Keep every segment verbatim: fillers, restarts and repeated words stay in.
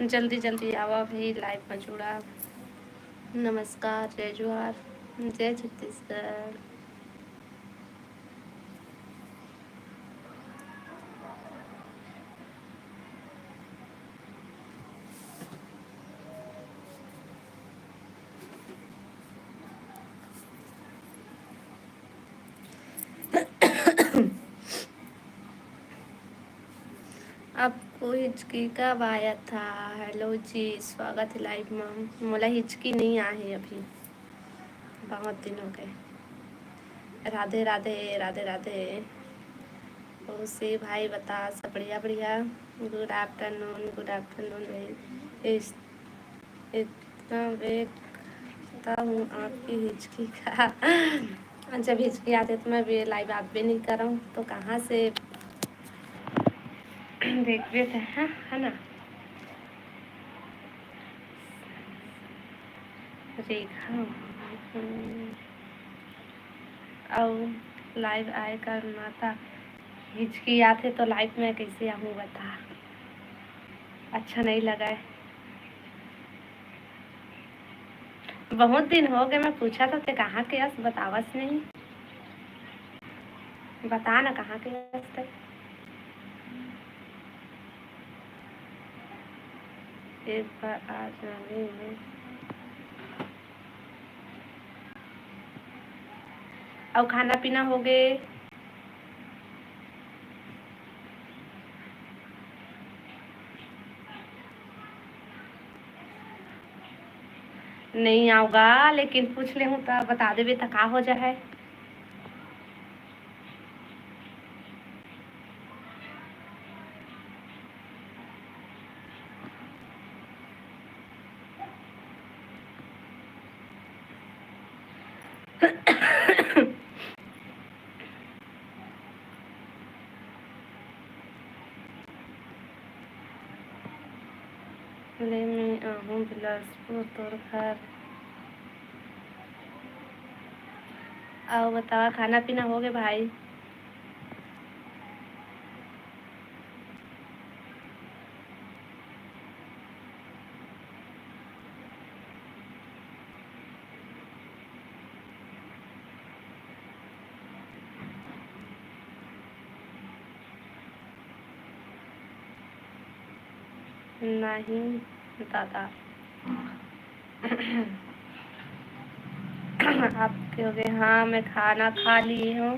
जल्दी जल्दी आवा भाई, live में जुड़ा। नमस्कार, जय जोहार, जय छत्तीसगढ़। आपको हिचकी कब आया था? Hello जी, स्वागत है live में। मोला हिचकी नहीं आ है अभी, बहुत दिन हो गए। राधे राधे, राधे राधे। उसे भाई बता, सब बढ़िया बढ़िया। Good afternoon, good afternoon भाई। इस इतना देखता हूँ आपकी हिचकी का। जब हिचकी आते तो मैं भी live आबे नहीं करूँ तो कहाँ से देखबे ते, हाँ, है ना? रेखा, हम्म, अउ live आए का नाता हिचकी आथे तो live में कैसे आहूँ बता? अच्छा नहीं लगा है। बहुत दिन हो गए, मैं पूछा था ते कहाँ के अस, बतावस नहीं। बता ना कहाँ के अस ते। एक बार आ जाने में। अउ खाना पीना हो गए? नहीं आऊँगा, लेकिन पूछ लेहूँ त बता देबे त का हो जाए। ले मैं आहूँ बिलासपुर तोर घर। अउ बतावा, खाना पीना हो गए भाई? नहीं दादा। आप कहोगे, हाँ, मैं खाना खा ली हूँ।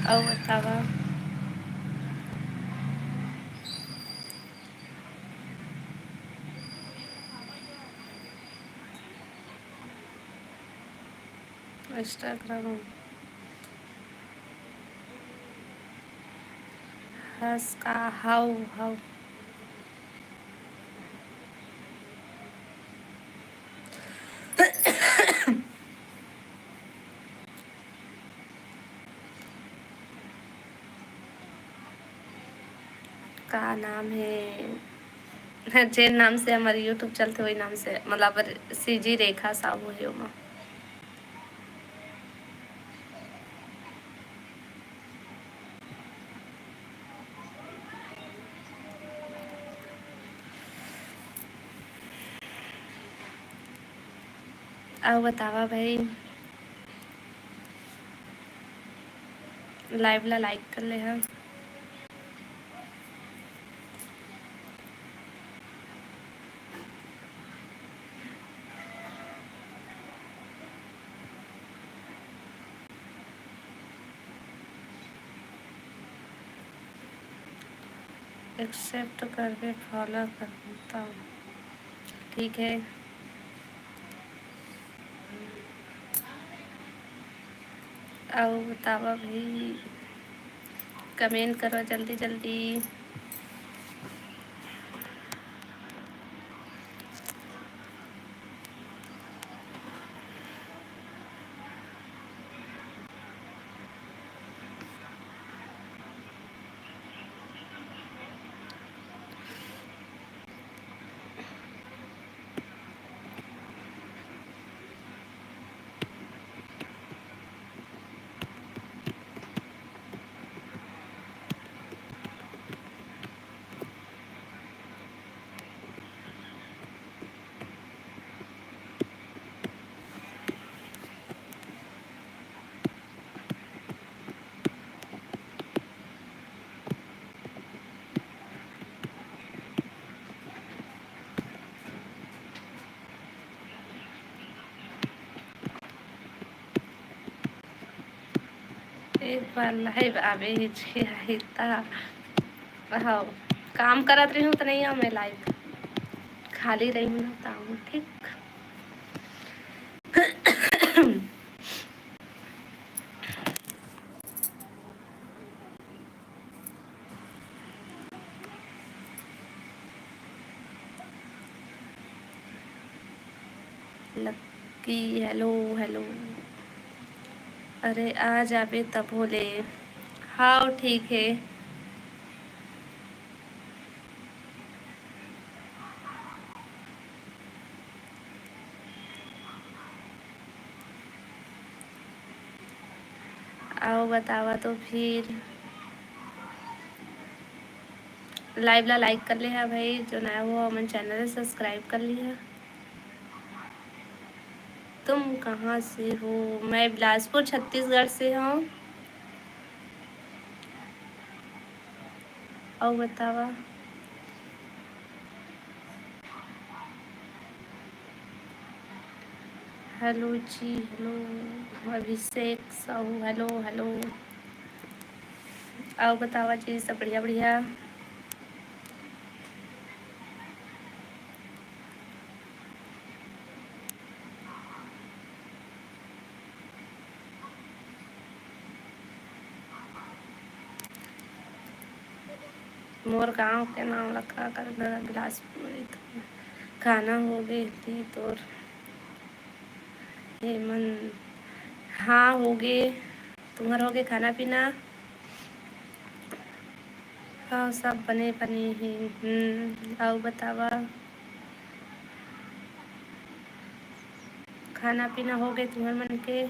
अउ बतावा। Instagram हस का? हव, हव। का नाम हे? जेन नाम से हमर YouTube चलथे, वही नाम से, मतलब, सीजी रेखा साहू हे ओमा। अउ बतावा भाई, live ला like कर ले हा। Accept करबे, follow करबे तब। ठीक है। अउ बतावा भाई, comment करो जल्दी जल्दी। एक बार live आबे हिचकियाही ता। हव, काम करत रही हूँ त नहीं आऊँ मैं live, खाली रही हूँ ना त आऊँ, ठीक। Lucky, hello, hello। अरे, आ जाबे तभो ले। हाव, ठीक हे। अउ बतावा तो फिर live ला like कर लेहा भाई, जो नया हो हमन channel ला subscribe कर लिहा। तुम कहाँ से हो? मैं बिलासपुर छत्तीसगढ़ से हूँ। अउ बतावा। Hello जी, hello अभिषेक साहू, hello, hello। अउ बतावा जी, सब बढ़िया, बढ़िया? मोर गांव के नाम ला का कर ददा? बिलासपुर। खाना होगे ती तोर? हे मन, हाँ होगे। तुम्हर होगे खाना पीना? हाँ, सब बने बने हे। हम्म, अउ बतावा, खाना पीना होगे तुम्हर मन के?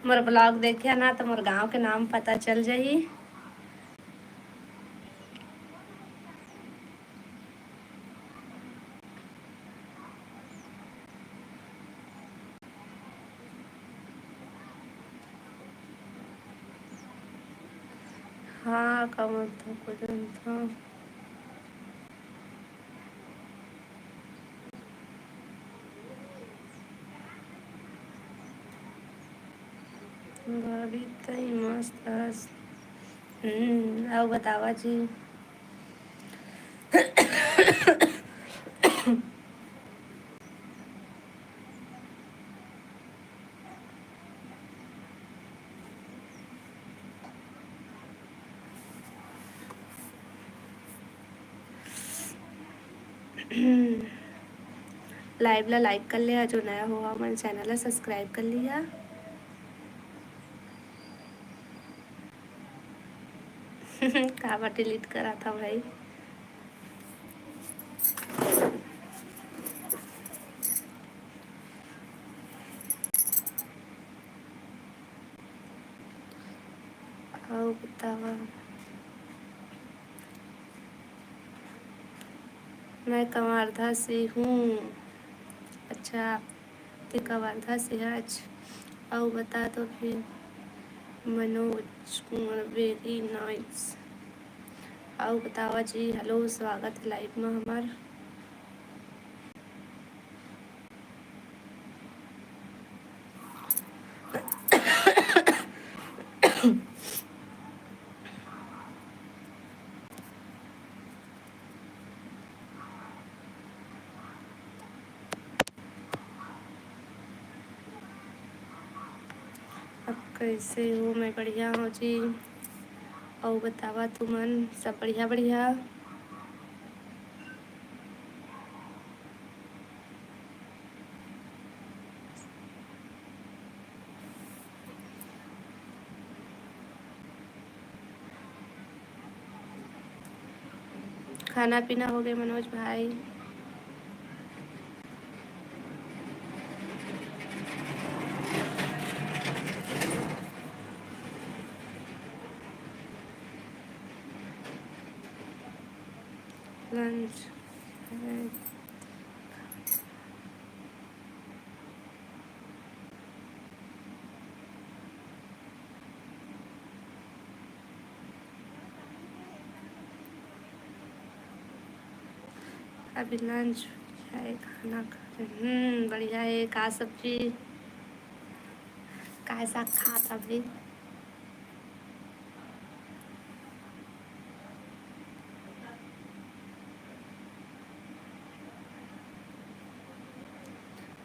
मोर vlog देखिया ना, त मोर गांव के नाम पता चल जाही। हाँ, कमल तो कुदन था। भाभी तई मस्त हस। हम्म, अउ बतावा जी। Live ला like कर ले, जो नया हो हमर channel ला subscribe कर लिहा। काबर delete करा था भाई? अउ बतावा। मैं कवर्धा से हूँ। अच्छा, ते कवर्धा से हच। अउ बता तो फिर मनोज कुमार, very nice। अउ बतावा जी, hello, स्वागत हे live में हमर। अब कैसे हो? मैं बढ़िया हूँ जी। अउ बतावा तुमन, सब बढ़िया, बढ़िया? खाना पीना होगे मनोज भाई? Lunch। अभी lunch है, खाना खा रहे। हम्म, बढ़िया है। का सब्जी, का साग खात अभी?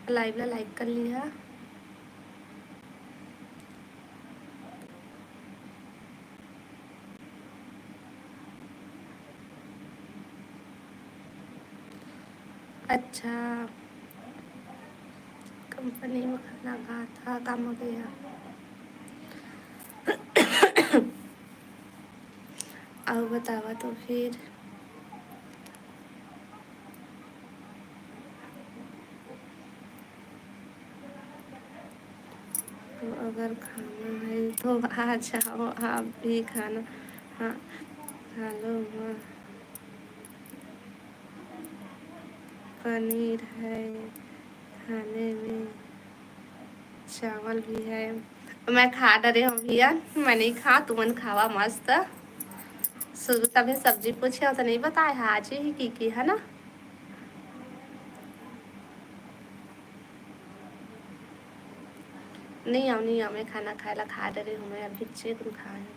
Live ला like कर लिहा। अच्छा, company में खाना खात हा, काम हो गया। अउ बतावा तो फिर। तो अगर खाना है तो आ जाओ आप भी खाना। हाँ, hello, हाँ। पनीर है खाने में, चावल भी है। मैं खा डरे हूँ भैया, मैं नहीं खा, तुमन खावा मस्त। शुरू तभी सब्जी पूछे हो तो नहीं बताए है आज ही की की है ना। नहीं आओ, नहीं आओ, मैं खाना खाए ला खा डरे हूँ, मैं अभी चेक खाए हूँ।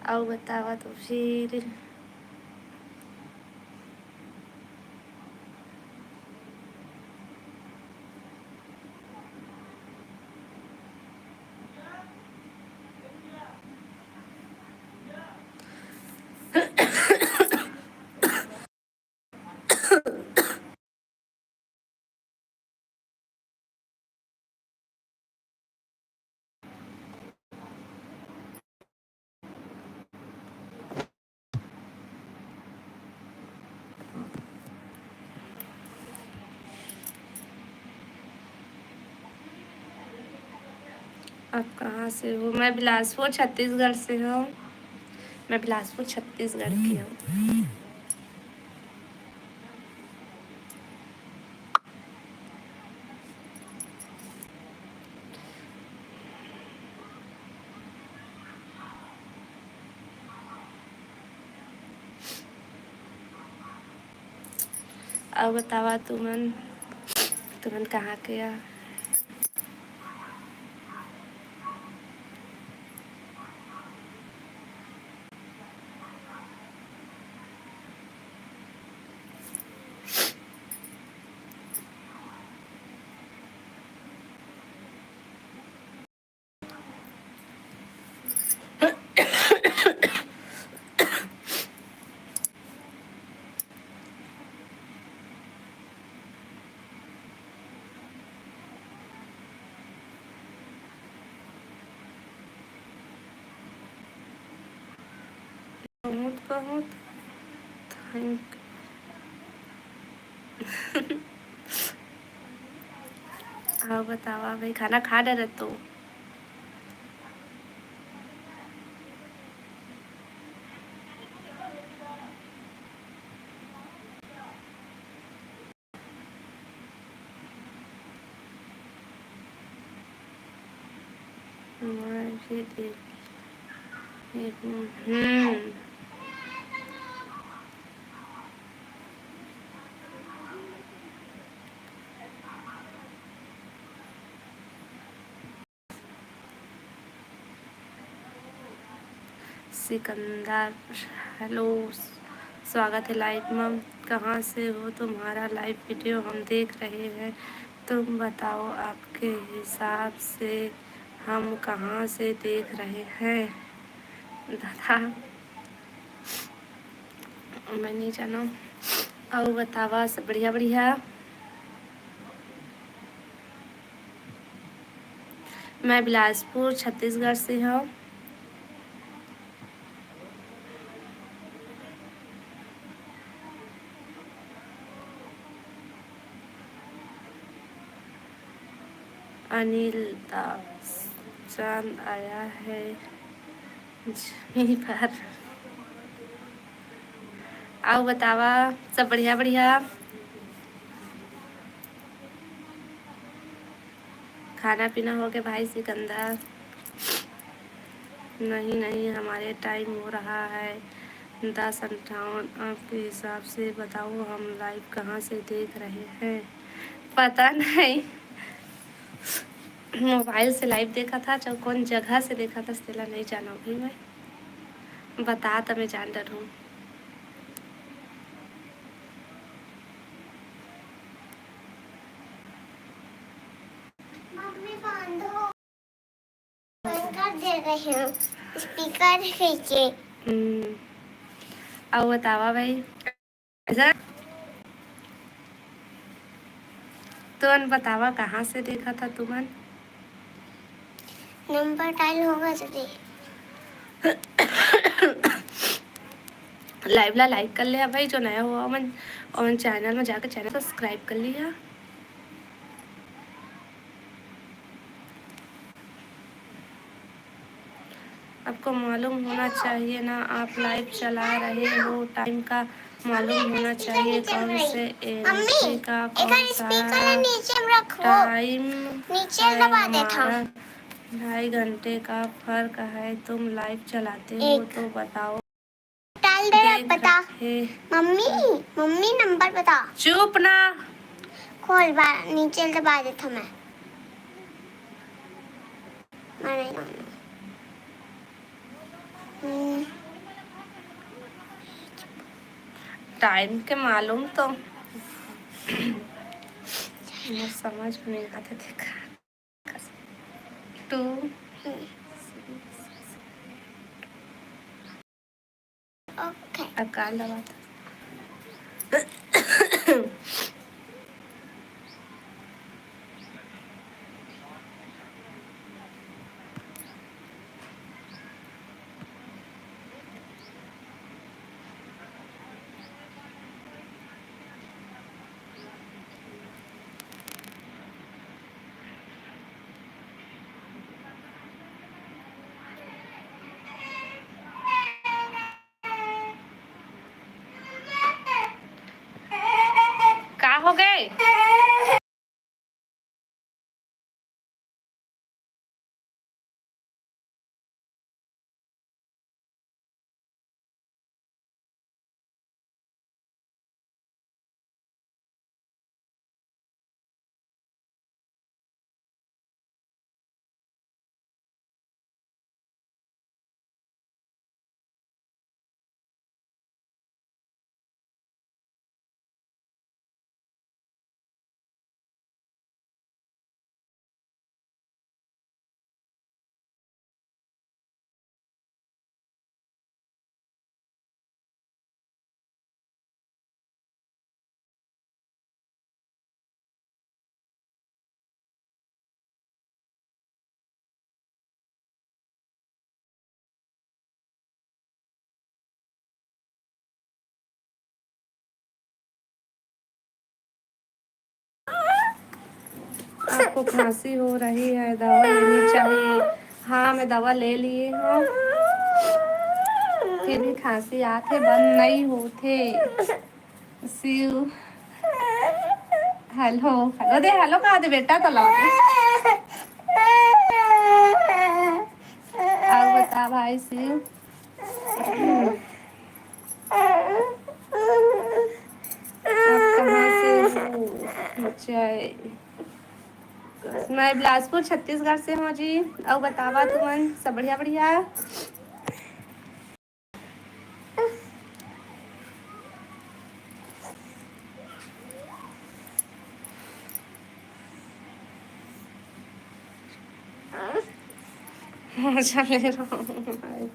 अउ बतावा तो फिर। आप कहाँ से हो? मैं बिलासपुर, छत्तीसगढ़ से हूँ। मैं बिलासपुर, छत्तीसगढ़ की हूँ। अउ बतावा तुमन, तुमन कहाँ के आ? बहुत बहुत thank। हाँ, बतावा भाई, खाना खा डरे तो। मैं भी देख, एक, हम्म। सिकंदर, hello, स्वागत है live में। कहाँ से हो? तुम्हारा live video हम देख रहे हैं, तुम बताओ आपके हिसाब से हम कहाँ से देख रहे हैं? दादा, मैं नहीं जानो। अउ बतावा, सब बढ़िया बढ़िया? मैं बिलासपुर, छत्तीसगढ़ से हूँ। अनिल दास चांद आया है जमीन पर। अउ बतावा, सब बढ़िया बढ़िया? खाना पीना हो गया भाई सिकंदर? नहीं, नहीं, हमारे टाइम हो रहा है दस अंठावन। आपके हिसाब से बताओ, हम लाइव कहाँ से देख रहे हैं? पता नहीं, मोबाइल से लाइव देखा था, जो कौन जगह से देखा था, तेला नहीं जाना भाई। मैं बता, त मैं जान डरूँ। मम्मी बांधो। बंद कर दे रहे हैं। स्पीकर है के? हम्म। अउ बतावा भाई। अच्छा, तुमन बतावा, कहाँ से देखा था तुमन? नंबर डायल होगा तो दे। लाइव ला लाइक कर ले भाई, जो नया हुआ मन, और चैनल में जाके चैनल सब्सक्राइब कर लिया। आपको मालूम होना चाहिए ना, आप लाइव चला रहे हो, टाइम का मालूम होना चाहिए, कौन से एजेंसी का कौन सा टाइम है हमारा। ढाई घंटे का फर्क है, तुम लाइव चलाते हो तो बताओ। डाल दे, देख पता। रखे। मम्मी, मम्मी नंबर बता। चुप ना। खोल बा, नीचे दबा देता मैं। मैं नहीं जानना। हम्म। टाइम के मालूम तो मोर समझ में नहीं आते। देखा। टू। ओके। अब कान दबा दो। का हो गए? आपको खांसी हो रही है, दवा लेनी चाहिए। हाँ, मैं दवा ले लिए हूँ, फिर भी खांसी आथे, बंद नहीं होथे। शिव, हेलो, हेलो दे, हेलो कहा दे बेटा, तो ला दे। अउ बता भाई शिव, आप कहाँ से हो? जय, मैं बिलासपुर छत्तीसगढ़ से हूँ जी। अउ बतावा तुमन सब बढ़िया बढ़िया? मजा ले रहा हूँ।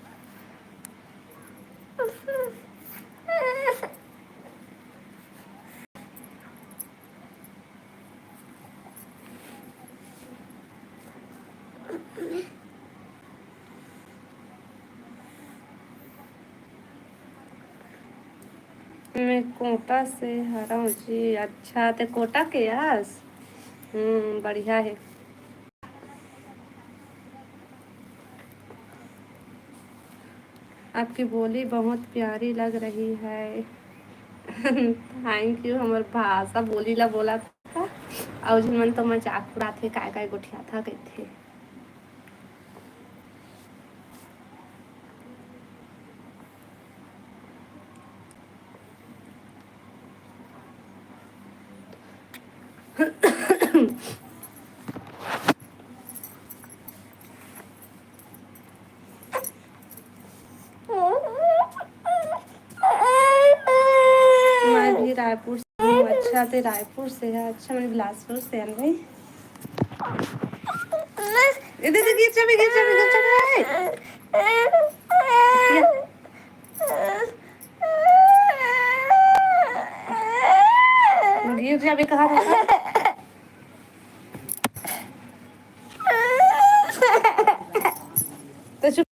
मैं कोटा से हरव जी। अच्छा, ते कोटा के आस? हम्म, बढ़िया है। आपकी बोली बहुत प्यारी लग रही है। Thank you। हमर भाषा बोली ला बोला था। अउ झन मन तो मजाक उड़ाथे, काय काय गोठियाथा कहिथे। मैं भी रायपुर से हूँ। अच्छा, ते रायपुर से है। अच्छा, मैं बिलासपुर से हूँ भाई। ए, दे, दे, गिर जाबे, गिर जाबे, गिर जाबे। या। गिर जाबे, कहा था? तो चुप।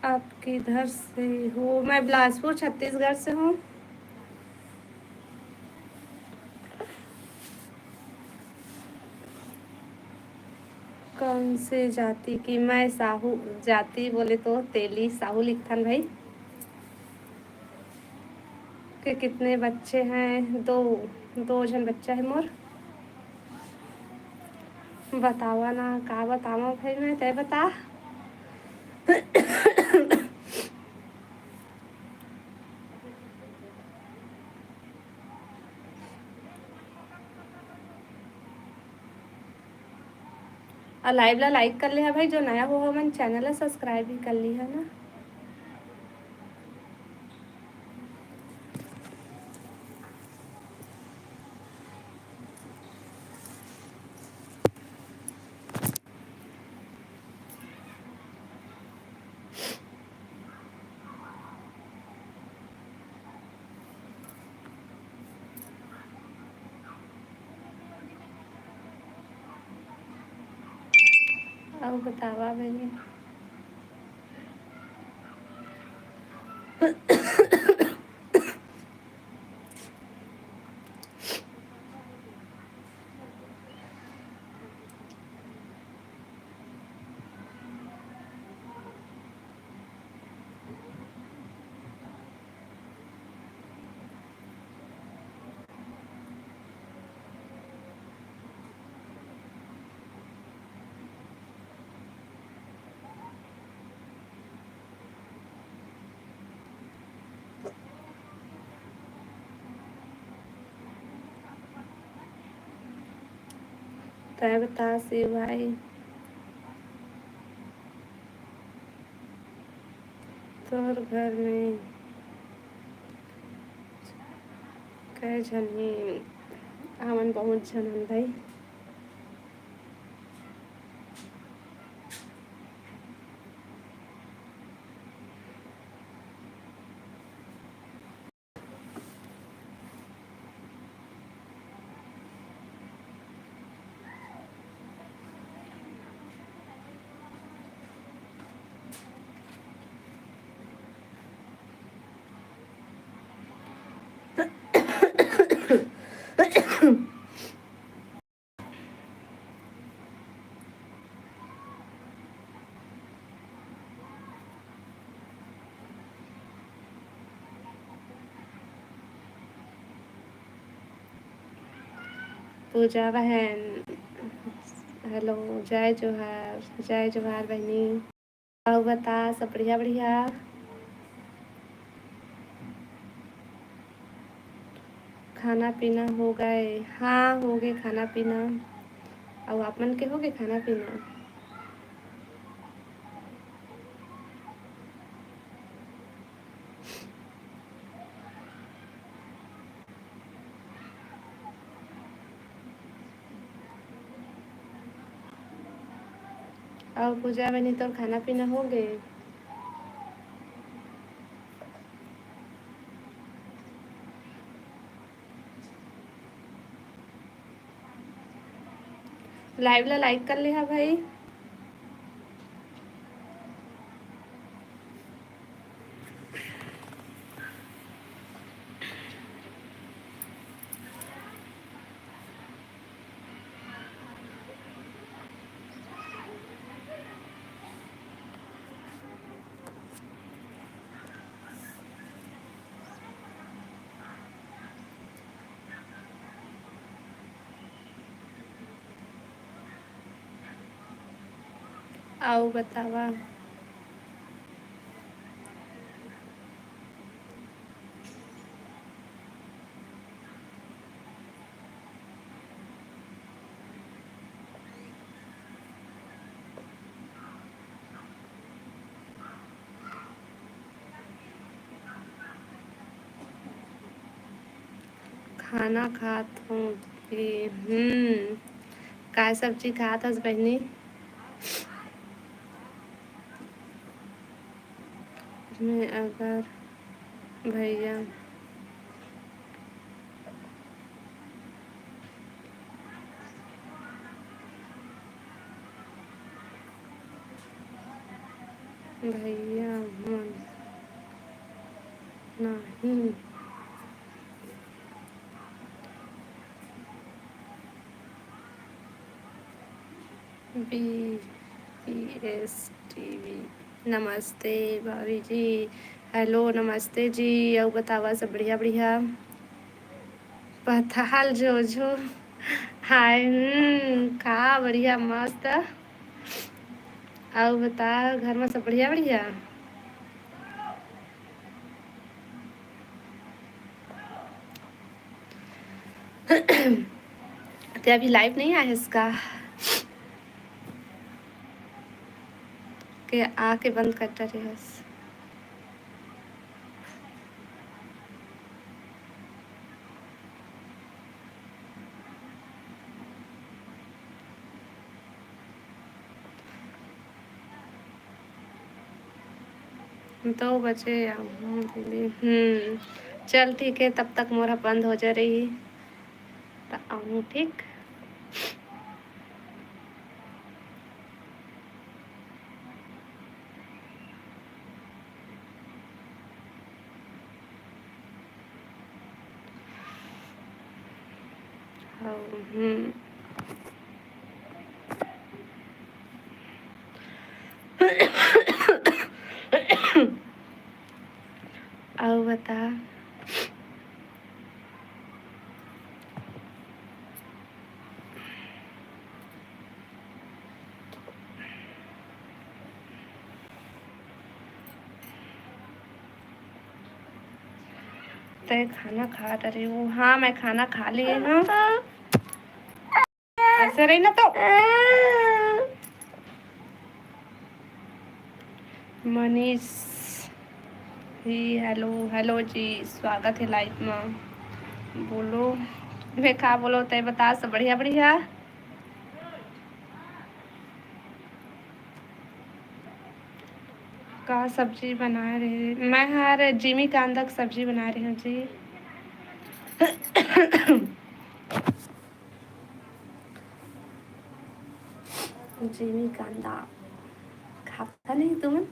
आप किधर से हो? मैं बिलासपुर, छत्तीसगढ़ से हूँ। कौन से जाति की? मैं साहू जाति बोले तो तेली साहू लिखथन भाई। के कितने बच्चे हैं? दो, दो झन बच्चा है मोर। बतावा ना, का बतावा भाई मैं, तय बता। और live ला like कर लिहा भाई, जो नया हो हमन channel ला subscribe भी कर लिहा ना। अउ बतावा भैया। तय बता शिव भाई, तोर घर में कै झन हे? हमन बहुत झन हन भाई। पूजा बहन, hello, जय जोहार, जय जोहार बहिनी। अउ बता, सब बढ़िया, बढ़िया? खाना पीना हो गए? हाँ, हो गए खाना पीना। अउ आप मन के हो गए खाना पीना? अउ पूजा बहिनी, तोर खाना पीना हो गे? Live ला like कर ले हा भाई। अउ बतावा। खाना खात हूँ कि, हम्म, काय सब्जी खात हस बहिनी? मैं अगर भैया भैया मन नहीं। बी पी एस टी वी, नमस्ते भाभी जी। हेलो, नमस्ते जी। अउ बतावा, सब बढ़िया, बढ़िया? पताल जोजो, हाय, हम्म, का बढ़िया, मस्त। अउ बता, घर में सब बढ़िया, बढ़िया? ते अभी live नहीं आए हस का? के आके बंद कर डरे हस। दो बजे आऊँ दीदी। हम्म, चल ठीक है, तब तक मोर बंद हो जा रही, त आऊँ, ठीक? हम्म। अउ बता। तय खाना खा डरे हो? हाँ, मैं खाना खा लिए हूँ। ऐसे रही ना तो। मनीष जी, हेलो, हेलो जी, स्वागत है live में। बोलो, मैं का बोलो, तय बता, सब बढ़िया, बढ़िया? का सब्जी बना रहे? मैं हर जीमी कांदा के सब्जी बना रही हूँ जी। जीमी कांदा खाता नहीं तुमन?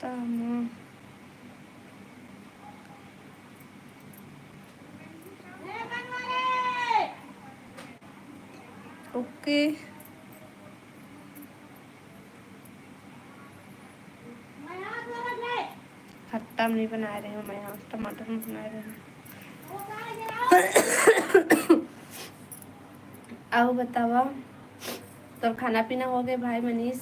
तमा। ओके। खट्टा में नहीं बना रही हूँ मैं, आज टमाटर में बना रही हूँ। अउ बतावा, तोर खाना पीना हो गए भाई मनीष?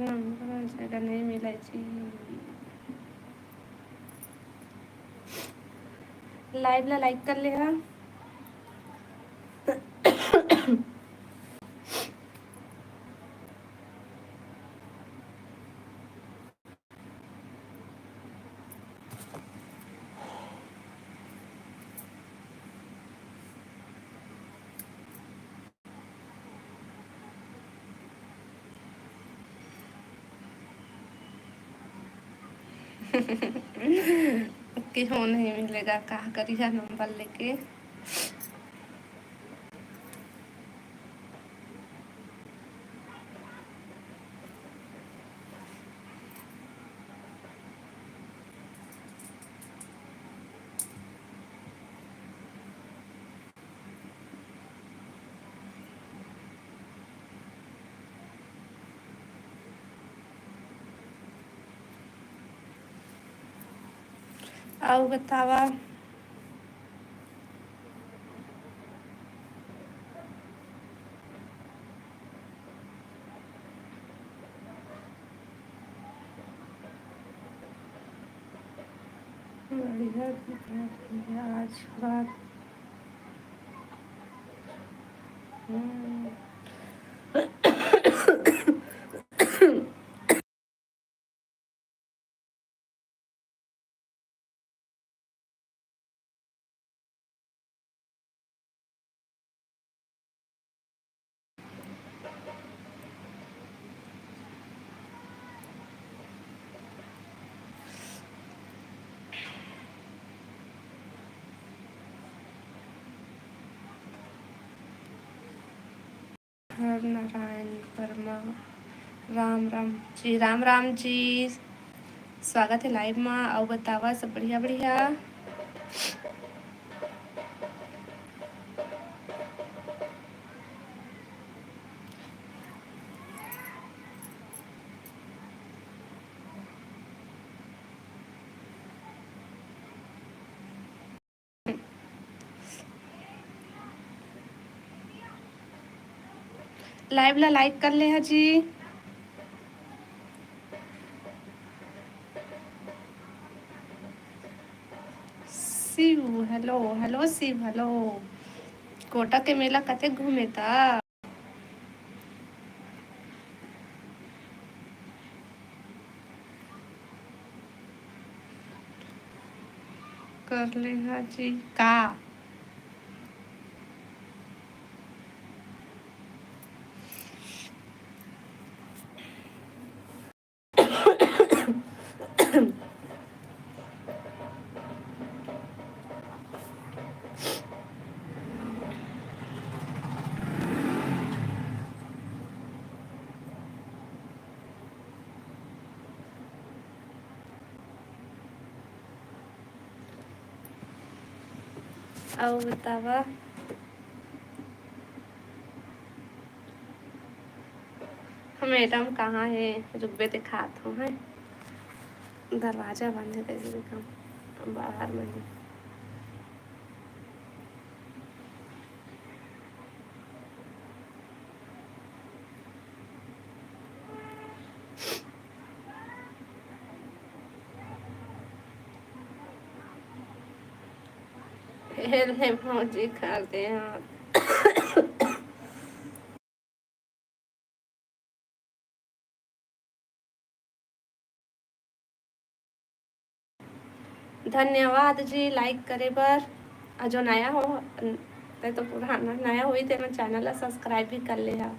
नंबर जगह नहीं मिला जी। Live ला like कर ले हा। केहू नहीं मिलेगा, का करिहा नंबर लेके। अउ बतावा। बढ़िया दिखत हे आज बात। हम्म। हर नारायण वर्मा, राम राम जी, राम राम जी, स्वागत हे live मा। अउ बतावा सब बढ़िया बढ़िया। Live ला like कर ले हा जी। Shiv, hello, hello Shiv, hello। कोटा के मेला कते घूमे ता? कर ले हा जी का? अउ बतावा, madam कहाँ हे? रुकबे, देखात हों, हैं? दरवाजा बंद हे, कइसे देखाऊँ? बाहर में हे। हे ले भौजी, खा ले हाथ। धन्यवाद जी like करे बर। अउ जो नया हो, तैं तो पुराना, नया होही ते मन channel ला subscribe भी कर ले हा।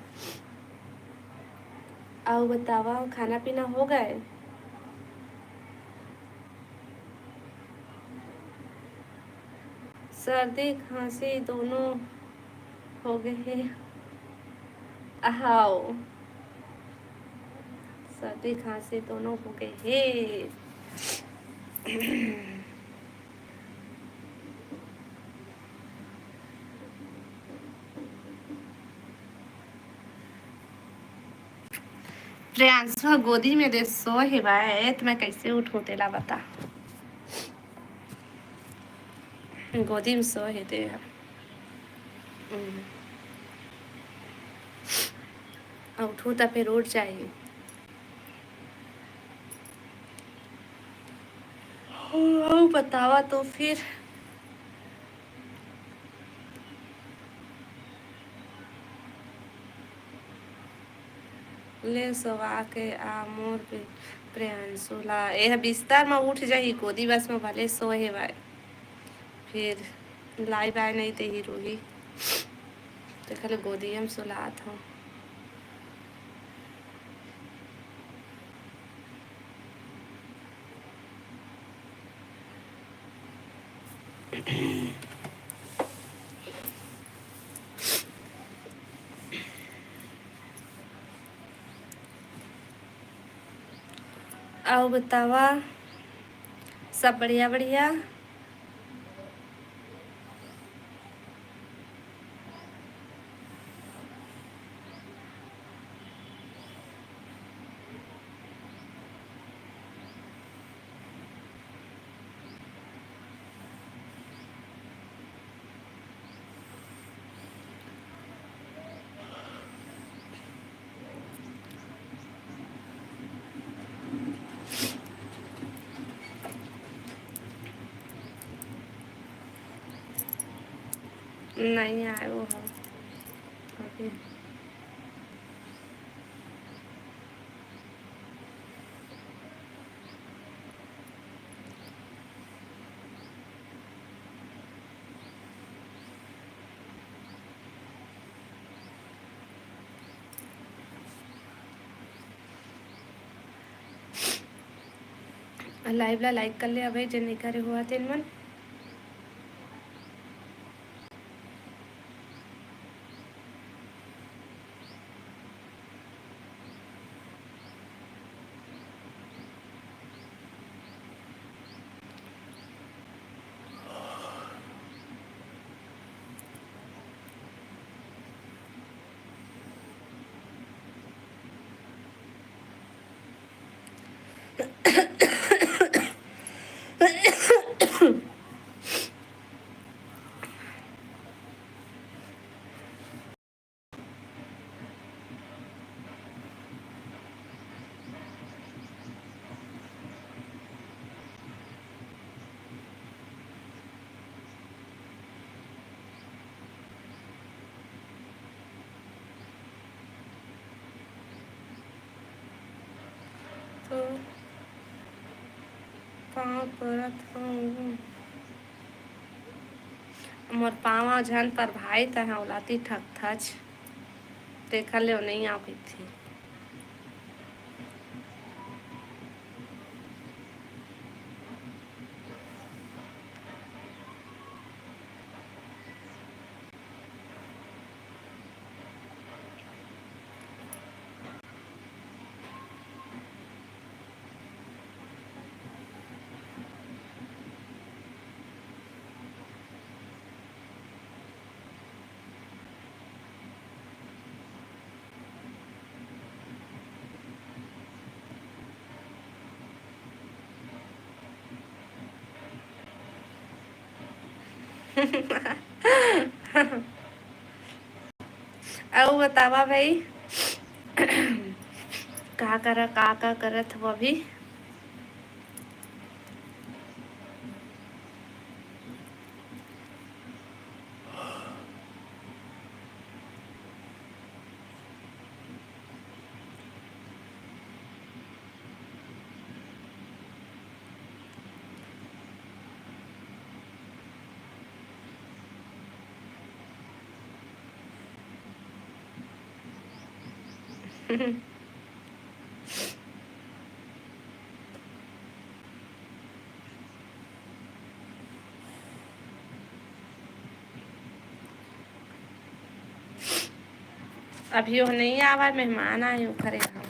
अउ बतावा, खाना पीना हो गए? सर्दी खांसी दोनों हो गए हे। हाव, सर्दी खांसी दोनों हो गए हे। प्रियांशु ह गोदी में दे सोए हे भाई, त मैं कैसे उठूं तेला बता। गोदी में सोए हे ते ह। हम्म। अउ उठूं त फिर उठ जाही। अउ बतावा तो फिर। ले सोवा के आ मोर पे-, प्रियांशु ला। एह बिस्तर म उठ जाही, गोदी बस म भले सोए हे भाई। फिर लाई बाय नहीं ते ही रोही। ते खाली गोदी हम सुलात हूँ। अउ बतावा, सब बढ़िया बढ़िया? नहीं आए वो हम अभी। Live ला like कर ले अबे, जे नहीं करे हुआ तेन मन। तो पाँव परत हूँ। मोर पाँव झन पर भाई, तह ओलाती ठकथच, तेखर ले ओ नइ आव कहिथे। अउ बतावा भाई, का करा, का, का करत हो अभी? अभी वो नहीं आवा, मेहमान आए ओखरे यहाँ।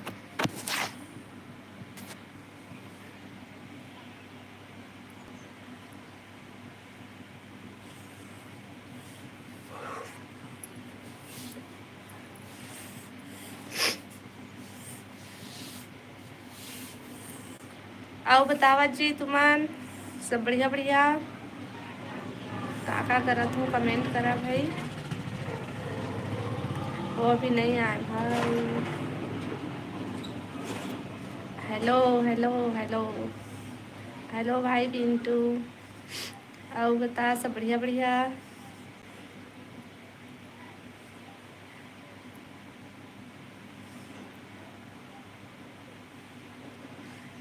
अउ बतावा जी तुमन, सब बढ़िया बढ़िया? का का करत हो, comment करा भाई। वो अभी नहीं आए भाई। Hello, hello, hello। हेलो भाई पिंटू, अउ बता, सब बढ़िया बढ़िया?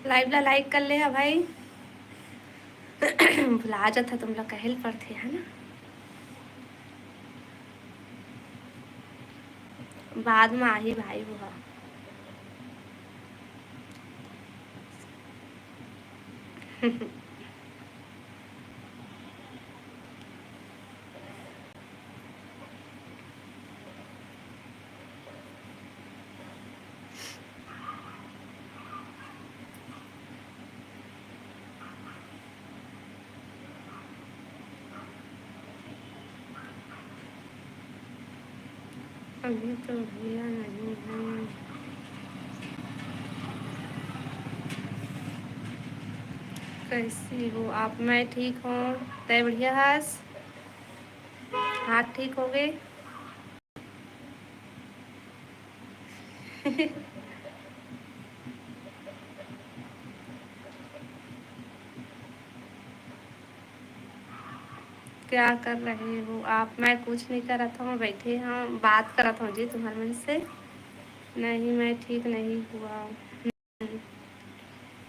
लाइव ला लाइक कर ले हा भाई। भुला जाता तुम लोग, कहे ल पड़थे, है ना? बाद में आही भाई वो हा। अभी तो भैया नहीं है। कैसी हो आप? मैं ठीक हूँ, तय बढ़िया हस? हाथ ठीक हो गए? क्या कर रहे हो आप? मैं कुछ नहीं करत हूँ, बैठे हूँ, बात करत हूँ जी तुम्हारे मन से। नहीं, मैं ठीक नहीं हुआ।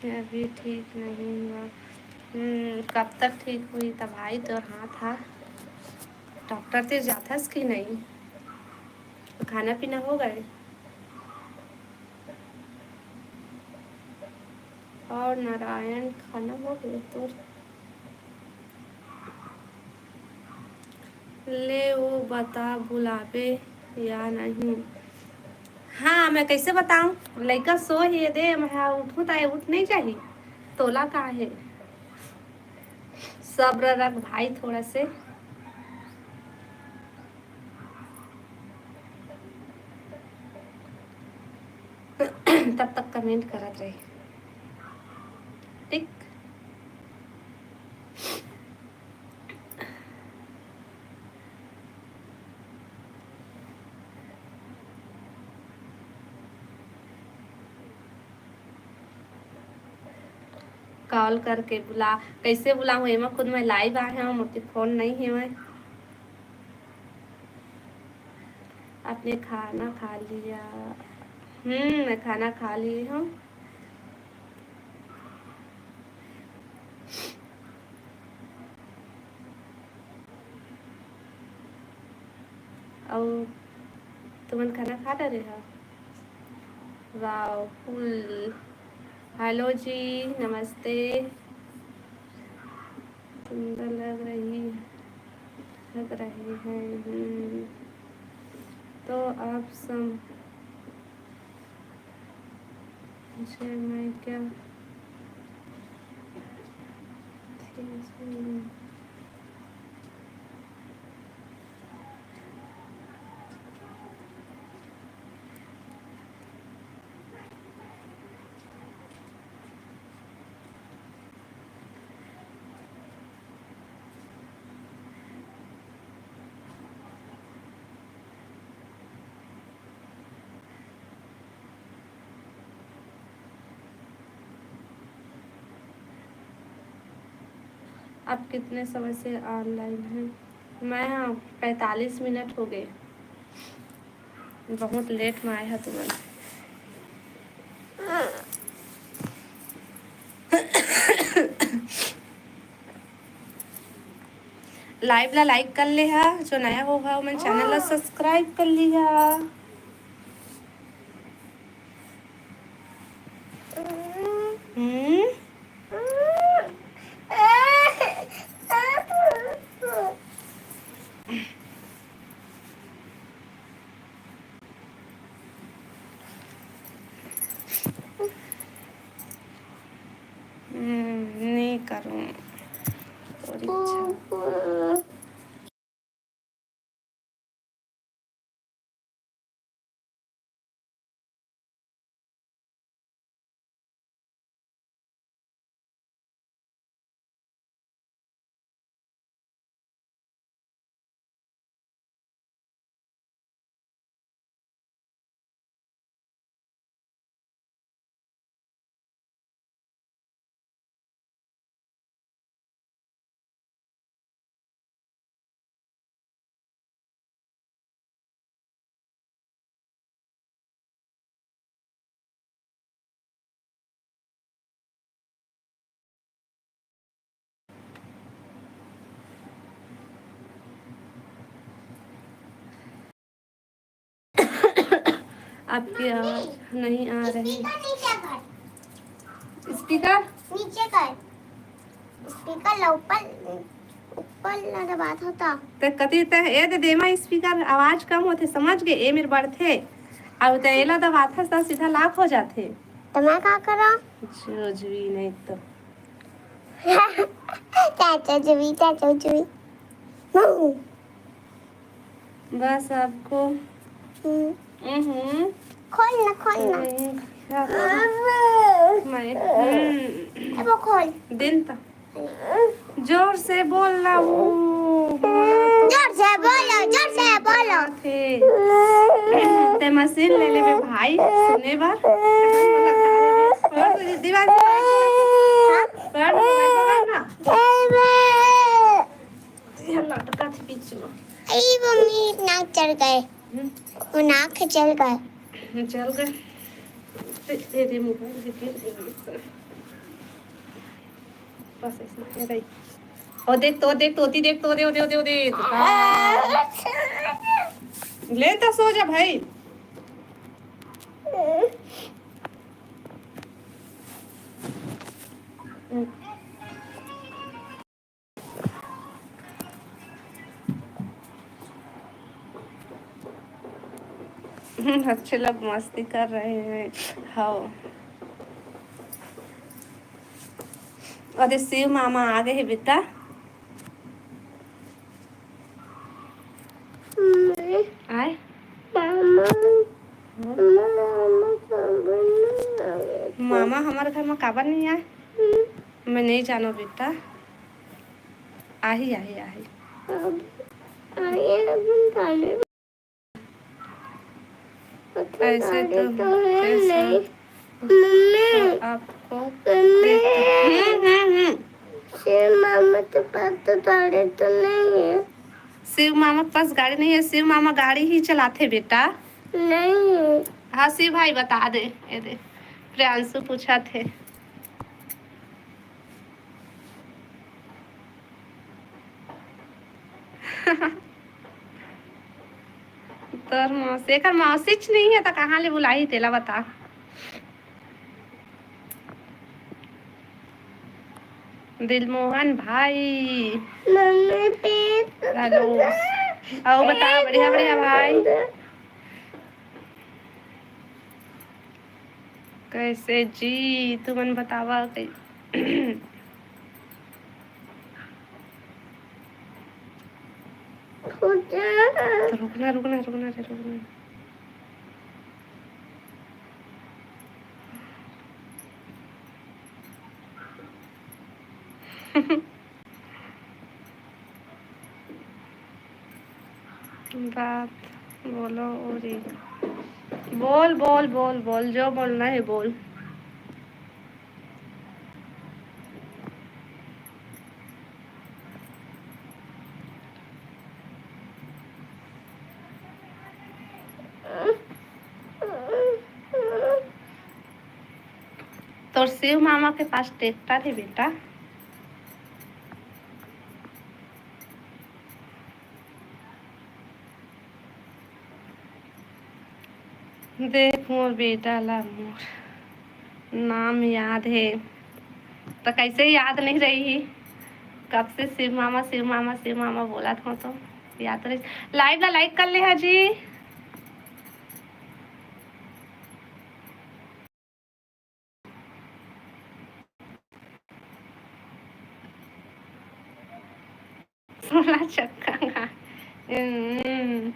अभी ठीक नहीं हुआ। हम्म, कब तक ठीक हुई? तब भाई तोर हाथ हा। डॉक्टर ते जाथस कि नहीं? खाना पीना हो गए? और नारायण, खाना हो गए तोर? ले वो बता, बुलाबे या नहीं? हाँ, मैं कैसे बताऊं? लइका सो हे दे, मैं हा उठूं त उठ नहीं जाही। तोला का हे, सब्र रख भाई थोड़ा से। तब तक कमेंट करत रही, ठीक? कॉल करके बुला, कैसे बुलाऊं? एमा खुद मैं लाइव आए हूँ, मोर फोन नहीं है मैं। आपने खाना खा लिया? हम्म, मैं खाना खा ली हूँ। अउ तुमन खाना खा डरे हो? वाओ, फुल। हेलो जी, नमस्ते। सुंदर लग रही, लग रहे हैं। हम्म। तो आप सब अच्छा, मैं क्या? आप कितने समय से ऑनलाइन हैं? मैं, हाँ, पैंतालीस मिनट हो गए, बहुत लेट में आए हा तुमन। लाइव ला लाइक कर ले हा, जो नया हो हा, ओमन चैनल ला सब्सक्राइब कर ली हा। हम्म? हम्म, नहीं करूँ। तोरी इच्छा। आपकी आवाज नहीं आ रही। स्पीकर नीचे कर। स्पीकर ला ऊपर, ऊपर ला दबात होता। ते कति ते ए दे देमा स्पीकर, आवाज कम होथे, समझ गे? ए मेर बढ़थे, अउ ते एला दबाथस त सीधा लॉक हो जाथे। त मैं का करा? जोजवी नहीं तो। चाचा जुवी, चाचा जुवी। बस आपको हम्म। हम्म। खोल ना, खोल ना। हम्म, क्या करूं? मैं, हम्म। अब वो खोल। दिन त जोर से बोल ना, वो जोर से बोलो, जोर से बोलो। थे। ते मशीन ले लेबे भाई, सुने बर। और दीवार से बाहर, बाहर, बाहर ना। ये लटका थे बीच में। आई मम्मी, नाक चढ़ गए। हम्म। वो नाक चल गए। चल गए। दे, दे, दे मोबाइल, दे, दे, दे, दे। बस ऐसे, ये रही। ओ देख तो, देख तो, ओती देख तो, दे, दे, दे, दे। ले तो सो जा भाई। अच्छे लोग मस्ती कर रहे हैं। हाँ। अरे शिव मामा आ गए हैं बेटा। आए? मामा, हम्म। मामा, मामा काबर नहीं आए? मामा हमारे घर में काबर नहीं आए? हम्म। मैं नहीं जानो बेटा। आही, आही, आही। अब आइए, अब हम खाने ऐसे तो, तो है ऐसे नहीं। मम्मी, तो आपको मम्मी। हम्म, हम्म, हम्म। शिव मामा के पास तो तारे तो नहीं है। शिव मामा के पास गाड़ी नहीं है, शिव मामा गाड़ी ही चलाते बेटा। नहीं। हाँ शिव भाई बता दे, ये दे, प्रियांशु पूछा थे। तोर मौसी, एकर मौसीच नहीं है त कहाँ ले बुलाही तेला बता। दिलमोहन भाई। मम्मी पेट। हेलो। अउ बता, बढ़िया, बढ़िया भाई। कैसे जी, तुमन बतावा कै-, तो रुकना, रुकना, रुकना रे, रुकना। बात बोलो ओरी। बोल, बोल, बोल, बोल, जो बोलना है बोल। तोर शिव मामा के पास ट्रैक्टर है बेटा। देख मोर बेटा ला मोर नाम याद है, तो कैसे याद नहीं रही? कब से शिव मामा, शिव मामा, शिव मामा बोला था, तो याद रही। Live ला like कर ले हा जी। सोला चक्का का। हम्म।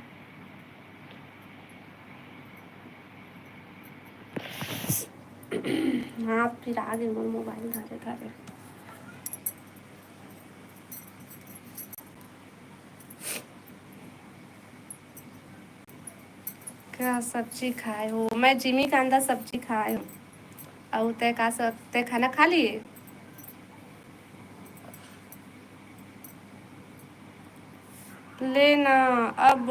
हाथ पिरा गे मोर मोबाइल धरे धरे। का सब्जी खाए हो? मैं जिमी कांदा सब्जी खाए हूँ। अउ तै का सब, तै खाना खा लिए? ले ना, अब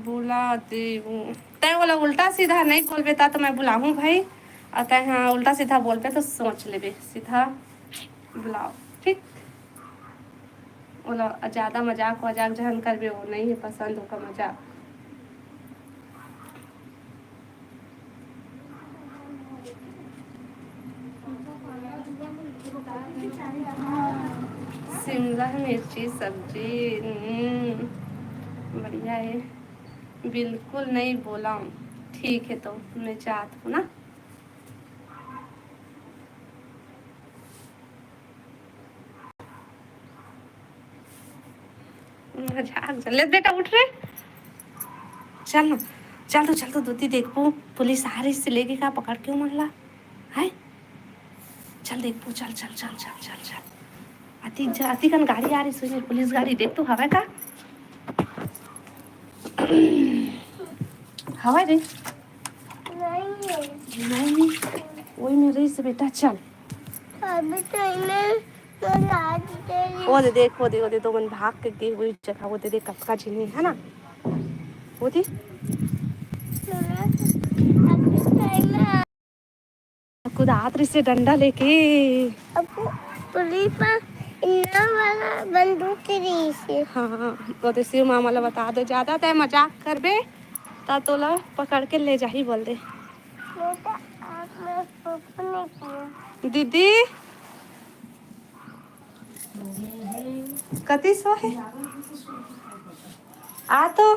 बुला देहूँ। तै ओला उल्टा सीधा नहीं बोलबे ता तो मैं बुलाहूँ भाई, अउ तै हाँ उल्टा सीधा बोलबे तो सोच लेबे, सीधा बुलाओ, ठीक? ओला ज्यादा मजाक वजाक जहन करबे, वो नहीं है पसंद ओकर मजाक। शिमला मिर्ची सब्जी, हम्म, बढ़िया है। बिल्कुल नहीं बोला। ठीक है, तो मैं जात हूँ ना। मजाक चल। ले बेटा, उठ रे। चल ना, चल तो, चल तो, दोती देखबो, पुलिस आ रही से लेगे का पकड़ के मन ला। है, चल देखबो, चल, चल, चल, चल, चल, चल। अति ज-, अति कन गाड़ी आ रही से, पुलिस गाड़ी देख तो हवय का? हवय रे। नहीं है। नहीं, वही में रही से बेटा, चल। अभी तो इन्हें तो लाज दे रही। वो दे, देख, वो दे, वो दे, तो मन भाग के गए वही जगह, वो दे, देख, कतका झिनी है ना, वो दे। सुनो, अभी तो इन्हें कुदात रहिसे डंडा लेके। अब पुलिस पर इन्ना वाला बंदूक रहिसे। हाँ, वो तो शिव मामा ला बता दे, ज्यादा तय मजाक करबे, त तोला पकड़ के ले जाही बोल दे। बेटा, आप मैं कुछ नहीं किया। दीदी, कति सो है? आ तो।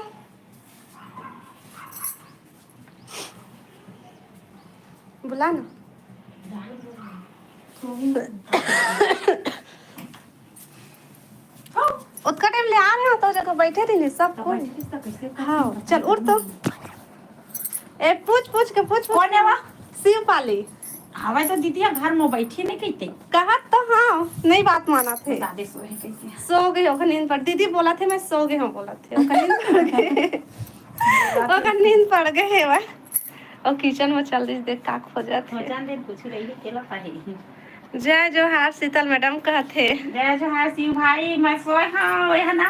बुला ना। ओतका टाइम ले आ रहे हो तो जगह बैठे रही सब कोई। हाँ, चल उठ तो। ए, पूछ, पूछ के, पूछ, पूछ कौन है के। वह? शिव पाली। हवा तो दीदी घर में बैठी नहीं कहते। कहत तो हाँ, नहीं बात माना थे। दादे सोए कैसे? सो गए ओकर नींद पर। दीदी बोला थे मैं सो गए हूँ, बोला थे ओकर नींद पड़ गए। ओकर नींद पड़ गए है वह। और किचन में चल रही, देख का खोजत है। भोजन दे कुछ रही केला पाही। जय जोहार शीतल मैडम कहत हे। जय जोहार शिव भाई, मैं सोए हाँ, वह ना।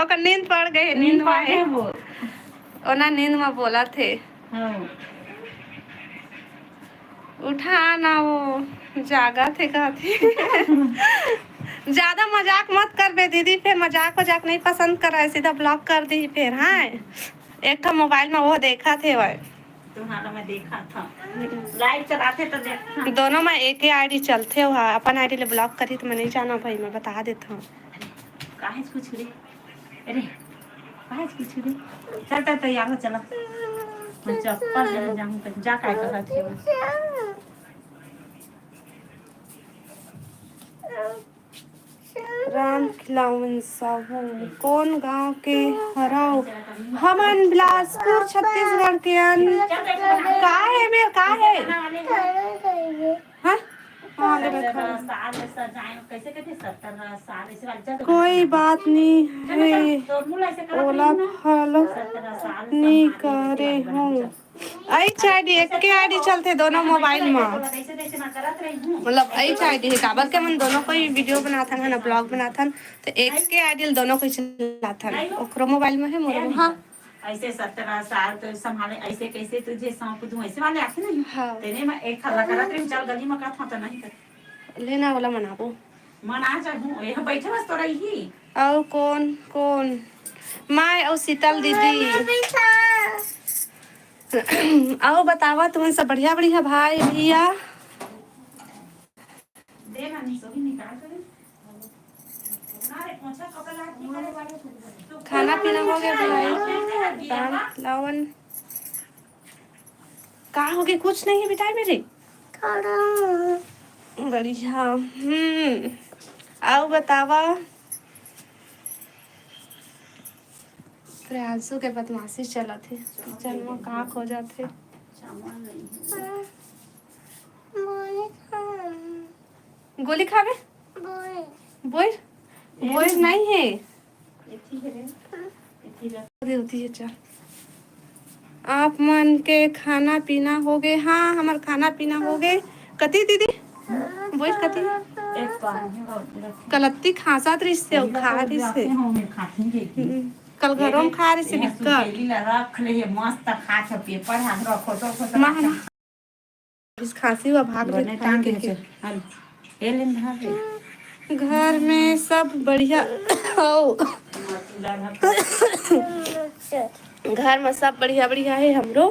ओकर नींद पड़ गए, नींद नींद में पड़ है। गए वो। ओना नींद में बोलत हे। हाँ। उठा ना, वो जागत हे कहत हे। ज्यादा मजाक मत करबे दीदी, फिर मजाक वजाक नहीं पसंद करे, सीधा ब्लॉक कर दी फिर। हाँ, एक ठो मोबाइल में वो देखत हे वह। तुम्हारा मैं देखा था, लाइव चलाते तो देखा। दोनों में एक ही आईडी चलथे, वह अपन आईडी ले ब्लॉक करी तो मैं नहीं जाना भाई, मैं बता देता हूँ। काहे से कुछ रे? अरे, काहे से कुछ रे? चल, चल, तैयार हो, चला। मैं चप्पल लेने जाऊँ, तो जा, काय कहत हे? राम खिलावन साहू, कौन गांव के हरव? हमन बिलासपुर, छत्तीसगढ़ के अन। का है मेर, का है? हाँ? हाँ, ले रखा। साल सजाए, कैसे कहते, सत्रह साल, ऐसे वाले चल। कोई बात नहीं है, ओला फॉलो नहीं करे हूँ। एच आईडी, एक के आईडी चलथे दोनों मोबाइल में। मतलब एच आईडी है, काबर के मन दोनों कोई वीडियो बनाथन है ना, ब्लॉग बनाथन, तो एक के आईडी ल दोनों कोई चलाथन। ओकरो मोबाइल में है, मोरो में। हाँ। ऐसे सत्रह साल तो संभाले, ऐसे कैसे तुझे सौंप दूं, ऐसे वाले आथे नहीं। हाँ। तेने में एक हल्ला करत रही, चल गली में कहत हूँ तो नहीं कर। लेना वाला मनाबो। मना चाहूँ, यह बैठे बस तो रही। अउ कौन, कौन? माय अउ शीतल दीदी। अउ बतावा, तुमन सब बढ़िया, बढ़िया भाई, भैया? खाना पीना हो गया भाई? दाल, लावन। का हो गया? कुछ नहीं है बेटा मेरे। बढ़िया। हम्म। अउ बतावा? प्रियांशु के बदमाशी चलत हे। किचन में का खोजत हे? गोली खावे? बोइर। बोइर नहीं है। दे होती है, चल। आप मन के खाना पीना हो गए? हाँ, हमार खाना पीना हो गए। कति दीदी? बोइर कति? कलत्ती खांसत रहिस हे, खा रहिस हे। हम्म, कल घरों में खा रहिस हे, बिक्कट। रख ले, ये मस्त खात हे, पेपर हाथ रखो, तो, तो, तो, महा-, इस खांसी हुआ भाग बने रही टांग खाने के। हल, ये लेन धार रे। घर में सब बढ़िया हो। घर में सब बढ़िया बढ़िया है हमरो।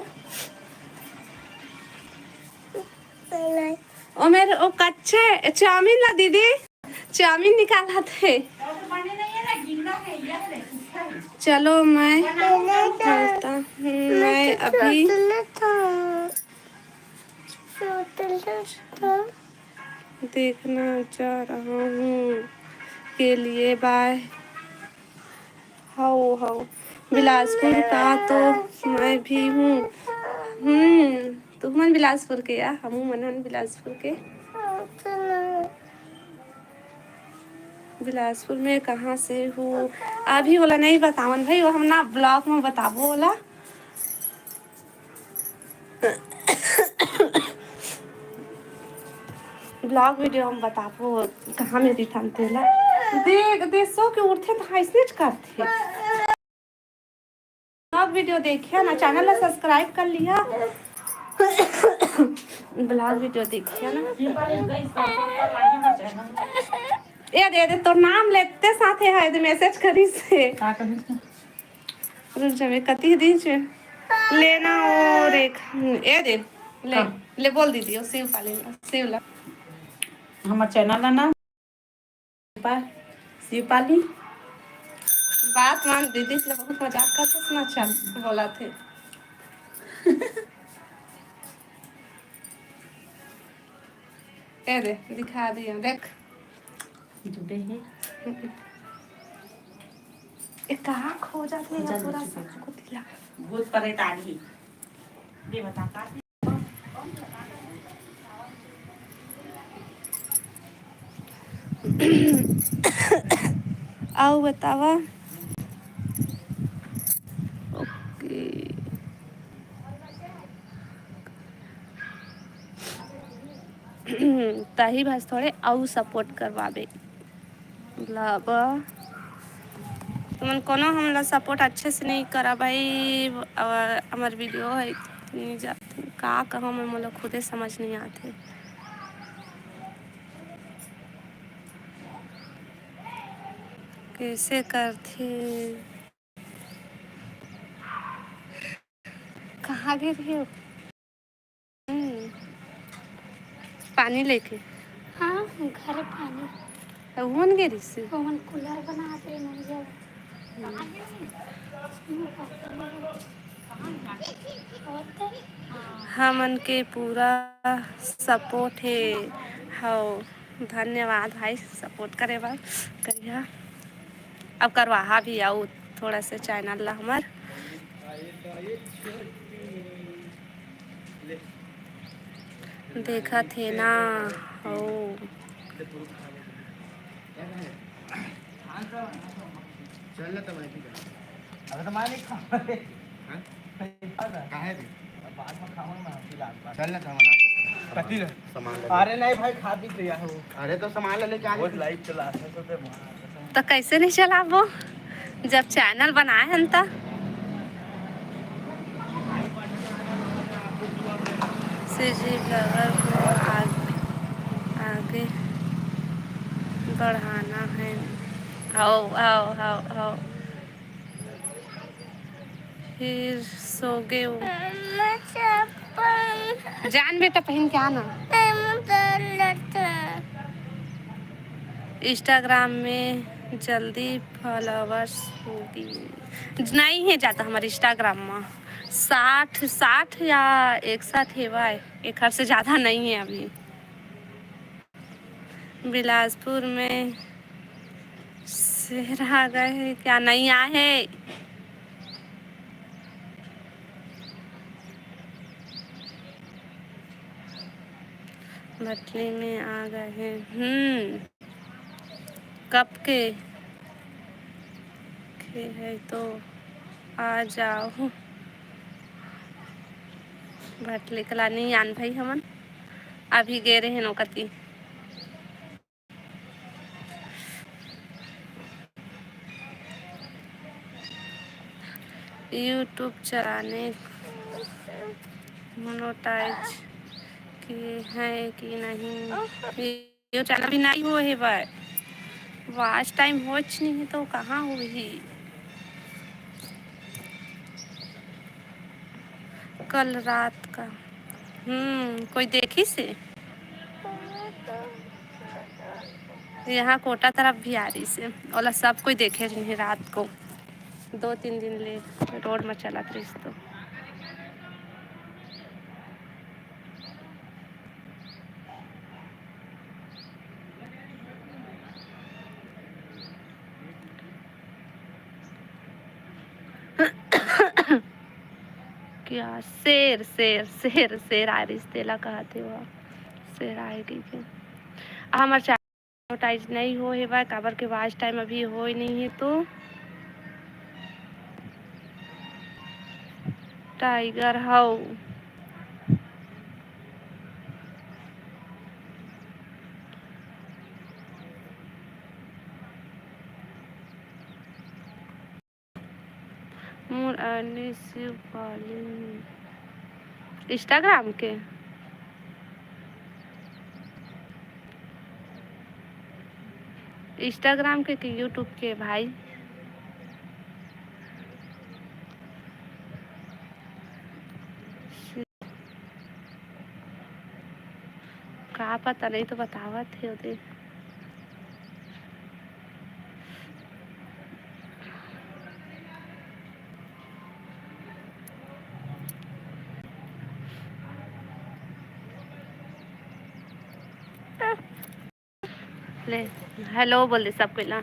ओ मेरे, ओ कच्चे चाउमीन ला दीदी, चाउमीन निकालत हे। चलो मैं चलता हूँ, मैं अभी देखना जा रहा हूँ के लिए, बाय। हव, हव। बिलासपुर का तो मैं भी हूँ। हम्म, तुमन बिलासपुर के या? हमू मन हन बिलासपुर के। बिलासपुर में कहाँ से हूँ? अभी ओला नहीं बतावन भाई, वो हम ना vlog में बताबो ओला। Vlog video हम बताबो कहाँ में दिखान तेला। देख, देख, सो के उठथे त अइसनेच करथे। Vlog video देखिया ना, channel ला subscribe कर लिया। Vlog video देखिया ना। ए दे, ए दे, तोर नाम लेते साथे हे, ए दे message करिस हे। का कहिस? रुक जा, मैं कति दिन से लेना ओ रेख, ए दे, ले, का? ले बोल दीदी, ओ शिव पाली ला, शिव ला। हमर channel ला ना, पा-, शिव पाली। बात मान दीदी, ले बहुत मजाक करते सुना, चल, बोला थे। ए दे, दिखा दिया, देख। जुड़े हे। ए, कहाँ खो जाथे हो या जा पूरा दीदी, सब कुछ ला। भूत प्रेत आ रही। दे बता का? अउ बतावा। OK। ताही भास थोड़े अउ support करवाबे। मतलब, तुमन कोनो हमला support अच्छे से नहीं करा भाई, अउ हमर video है नहीं जाते, का कहूँ मैं, मोला खुदे समझ नहीं आते कैसे करथे। कहाँ गे रहे हो? हम्म, पानी लेके। हाँ, घर पानी। त उहन गे रिहिस? ओमन cooler बना के नहीं जाओ। हम्म। हमन के पूरा support हे। हव, धन्यवाद भाई, support करे बर। करिहा। अब करवाहा भी आऊ थोड़ा से channel ला हमर। देखत हे ना, हो। चल ना, तब ऐसे कर। अबे तो मैं नहीं खाऊंगा। हाँ? काहे रे? बाद में खाऊंगा ना, फिलहाल। चल ना, सामान आ गया। कथी ले? सामान ले। अरे नहीं भाई, खा पी के यार हो। अरे तो सामान ले लेके आ बहुत गए। Live चला, तो दे। तो कैसे नहीं चलाबो, जब channel बनाए हन त। CG vlogger को आग-, आगे बढ़ाना है। आओ, आओ, आओ, आओ। फिर सो गए वो। मम्मा चप्पल। जान बेटा, पहन के आना। मम्मा चप्पल। Instagram में जल्दी followers होगी। नहीं है ज़्यादा हमारे Instagram में, साठ, साठ या इकसठ हेवय, एकर से ज़्यादा नहीं है अभी। बिलासपुर में शेर आ गए हैं क्या? नहीं आए हैं। भटली में आ गए हैं। हम्म, कब के, के है तो आ जाओ। भटली कला नहीं आन भाई, हमन अभी गे रहे नौकती। YouTube चलाने monetize किए हैं कि नहीं? ये channel भी नहीं हुए है भाई, watch time होच नहीं है तो कहाँ हुई? कल रात का। हम्म, कोई देखिस हे? यहाँ कोटा तरफ भी आ रहिस हे, ओला सब कोई देखे रहिस हे रात को, दो तीन दिन ले रोड में चलत रहिस तो। क्या शेर, शेर, शेर, शेर आ रहिस, तेला कहत हे वो, शेर आए कहिके। हमर मोनेटाइज नहीं हो हे बा, काबर के वॉच टाइम अभी होए नहीं हे तो। टाइगर हव। मोर आईडी शिव पाली। Instagram के? Instagram के कि YouTube के भाई? का पता नहीं तो बतावत हे ओदे। ले, हेलो बोल दे सब कोई ला।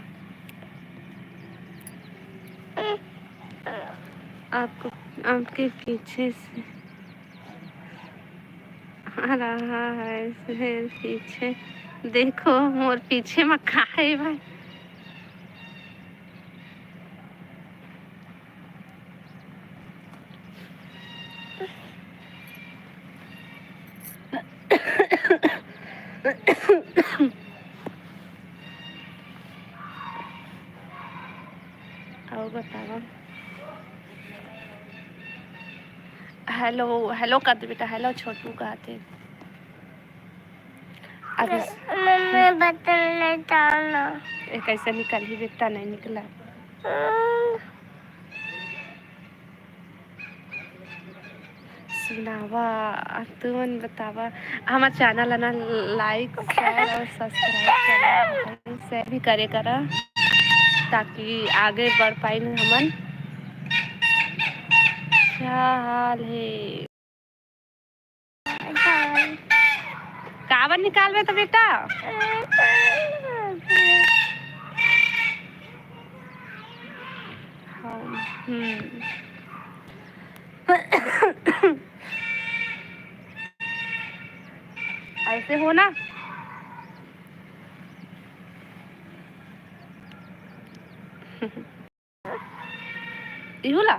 आपको, आपके पीछे से आ रहा है शेर पीछे। देखो मोर पीछे में का है भाई। अउ बतावा। हेलो, हेलो कर दे बेटा, हेलो छोटू कहत हे। अभी मम्मी बर्तन ले जाओ ना। ए, कैसे निकलही बेटा, नहीं निकला। हम्म। सुनावा, तुमन बतावा, हमर चैनल ला ना like, share और subscribe करा, share भी करे करा, ताकि आगे बढ़ पाइन हमन। क्या हाल है? काबर निकालबे तो बेटा? हाँ, हम्म। ऐसे हो ना। इहू ला?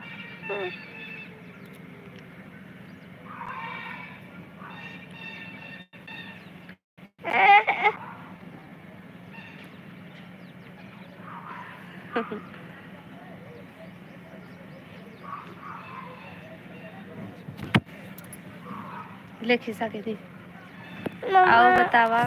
ले खिसा के दे। मम्मा। अउ बतावा।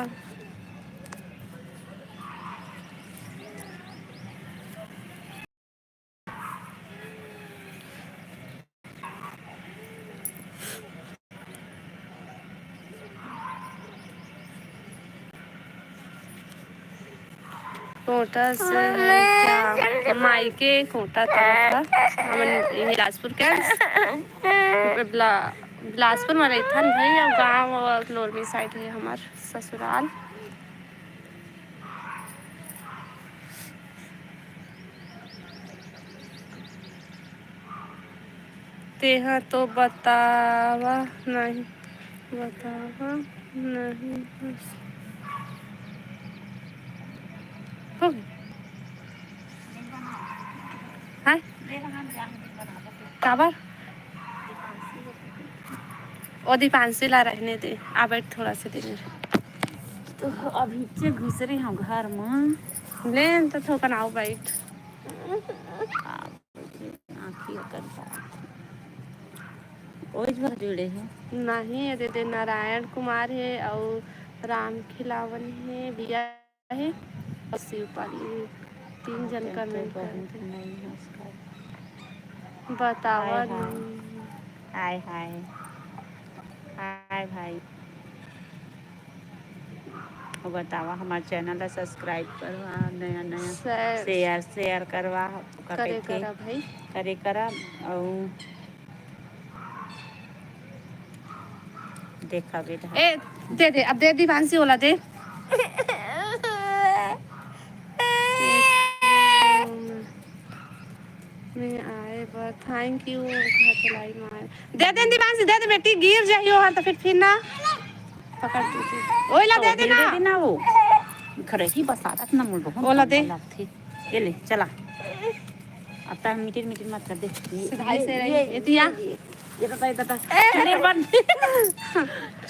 कोटा से है क्या? मायके कोटा तरफ का, हमन इही बिलासपुर के। बिला-, बिलासपुर में रहिथन भाई, अउ गाँव अउ लोरमी side है हमार ससुराल। तेहा तो बतावा नहीं, बतावा नहीं बस। हो गई। हाँ? काबर? ओ दीपांशी ला रहने दे, आ बैठ थोड़ा सा देर। तो अभी से घुस रही हूँ घर में। ले तो थोकन आओ बैठ। आँखी ओकर बा। ओइज बर जुड़े हे। नहीं, ये दे दे, नारायण कुमार हे अउ राम खिलावन हे, बिया हे अउ शिवपाली हे। तीन जन comment करत हे। बतावा हाय, हाय। नहीं। हाय, हाय। हाय, भाई। बतावा, हमार चैनल ला सब्सक्राइब करवा, नया नया शेयर। शेयर शेयर करवा, ओका करे कहिथे, करा भाई। करे करा। अउ देखा बेटा। ए, दे दे, अब दे दीवांशी वाला दे। मैं आए बर थैंक यू। घर चलाई मार दे दे दीवांशी, दे दे बेटी, गिर जाइयो हर तो फिर फिर ना पकड़ दीजिए। ओइला दे दे ना। दे ना वो। घर ही बस आदत ना मुल बहुत ओला दे। लगथे। ये ले चला। अब तक मीटिंग मीटिंग मत कर दे। सिधाई से रही, ये, ये दिया। ये, ये, ये तो, ये तो, अरे बन।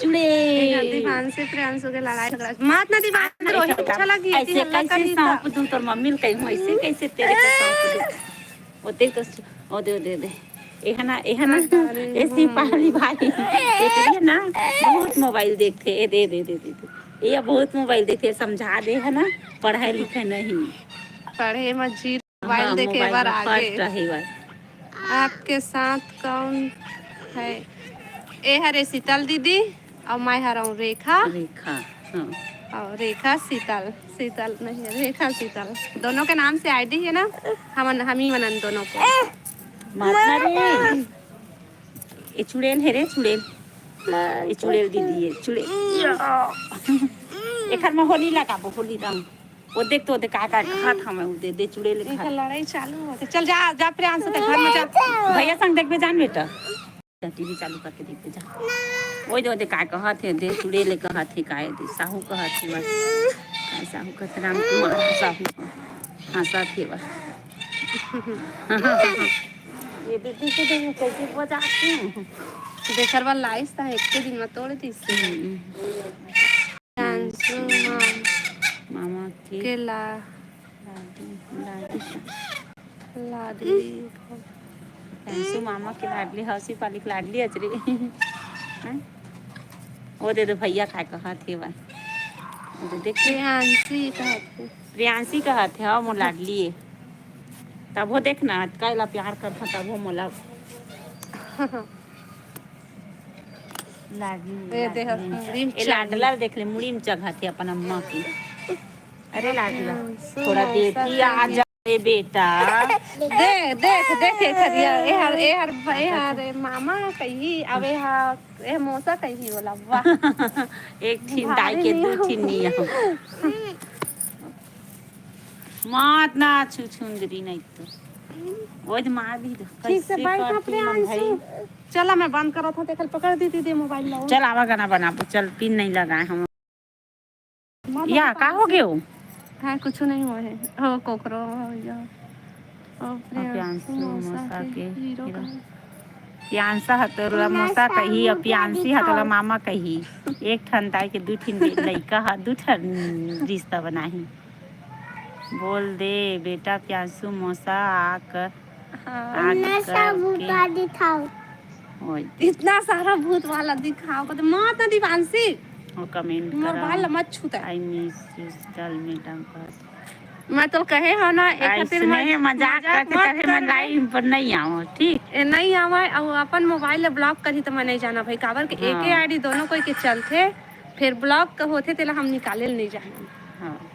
चुड़े। दीवांशी प्रियांशु के लड़ाई झगड़ा। मात ना दीवांशी, रोहित अच्छा लगी, ऐसे हल्ला कैसे करी था। सौंप दूं तोर मम्मी ल कहीं, ऐसे कैसे तेरे को सौंप दूं? ओ तेरे को, ओ दे, दे, दे। ए है ना, ए है ना, अरे ए सिपाही भाई। ए तेरी है ना, बहुत मोबाइल देखथे। ए दे, दे, दे, दे, दे। ये बहुत मोबाइल देखथे, समझा दे है ना, पढ़ाई लिखाई नहीं। पढ़े में जीरो। मोबाइल हाँ, देखे मोबाइल बर में आगे। फर्स्ट रही बार। आपके साथ कौन है? ए हरे शीतल दीदी और मैं हरऊँ रेखा। रेखा, हाँ। और रेखा शीतल, शीतल नहीं है, रेखा शीतल, दोनों के नाम से आईडी है ना। हम हम ही मनन दोनों को। मातना रे। ए चुड़ैल है रे, चुड़ैल। ए चुड़ैल दीदी है, चुड़ैल। एखर में होली लगाबो, होली रंग। वो देख तो, वो देख, का, का, हाथ हमें वो दे, दे, चुड़ैल ले एकर हाथ। लड़ाई चालू होथे। चल जा, जा प्रियांशु के घर में जा। भैया संग देखबे जान बेटा। जा, टीवी चालू करके देखबे जा। ओए दे, ओए दे, का कहत हे, दे, चुड़ैल ले कहत हे, काय दे, साहू कहत हे, बस। काय साहू कहत, राम कुमार साहू। हंसत हे, बस। ये दीदी के देखो, कैसे बजाती हूँ। देकर वाला लाइस था, एक के दिन में तोड़ दी। हम्म। प्रियांशु माम-, मामा के के ला-, लाडली, लाडली। लाडली। प्रियांशु मामा के लाडली, हौसी पाली के लाडली अचरी। हैं? वो दे दो भैया, काय कहत हे बा। वो दे देख। प्रियांशी कहत हे। प्रियांशी कहत हे, हाँ, मोर लाडली हे। तब वो देख ना, अतका एला प्यार करथा, तब वो मोला लाडली, ए, देख, लाडली। मुड़ी में ए, चघ- लाडला देख ले, मुड़ी में चघत हे अपन अम्मा की। अरे लाडला, हम्म, सुन, थोड़ा ऐसा देती आ कर जा रे बेटा। दे, देख, देख, ए खरिया, ए हर, ए हर, ए हर, ए मामा कही, अब ए हर, ए मौसा कही बोला, वाह। एक ठिन दाई के दू ठिन नियम। मात ना छू छुंदरी नहीं तो। वो तो मार भी दो। ठीक से कैसे बैठ ना करती मन प्रियांशु। भाई? चला, मैं बंद करत हूँ, देखल पकड़ दी दीदी मोबाइल ला। चल आवा गाना बनाबो, चल पिन नहीं लगाए हम। मत या, बंद का कर। हो गयो? हाँ, कुछ नहीं हुआ है। हो, कोकरो हो या। ओ, प्रियांशु प्रियांशु मौसा मौसा के के हीरो हीरो। का। प्रियांशा ह तोला मौसा कही, अउ प्रियांशी ह तोला मामा कही। एक ठन दाई के दू ठिन लइका ह, दू ठन रिश्ता बनाही। बोल दे बेटा, प्रियांशु मौसा आक, हाँ। आक इतना सा करके। भूत वाला दिखाओ। ओए। इतना सारा भूत वाला दिखाओ, कहते, "मत ना दीवांशी।" वो कमेंट मोर करा। भाई ला मत छूता। I miss you, Sheetal madam कहत। मैं तो कहे हो ना, एक खातिर ऐसने मज-, मजाक मजाक करते मत करते मैं करना। Live पर नहीं आऊँ, ठीक? ए, नहीं आवे, अउ अपन मोबाइल ला ब्लॉक करही तो मैं नहीं जाना भाई, काबर के हाँ। एके आईडी दोनों कोई के चलथे, फिर ब्लॉक का होथे, तेला हम निकाले ल नहीं जाना। हाँ।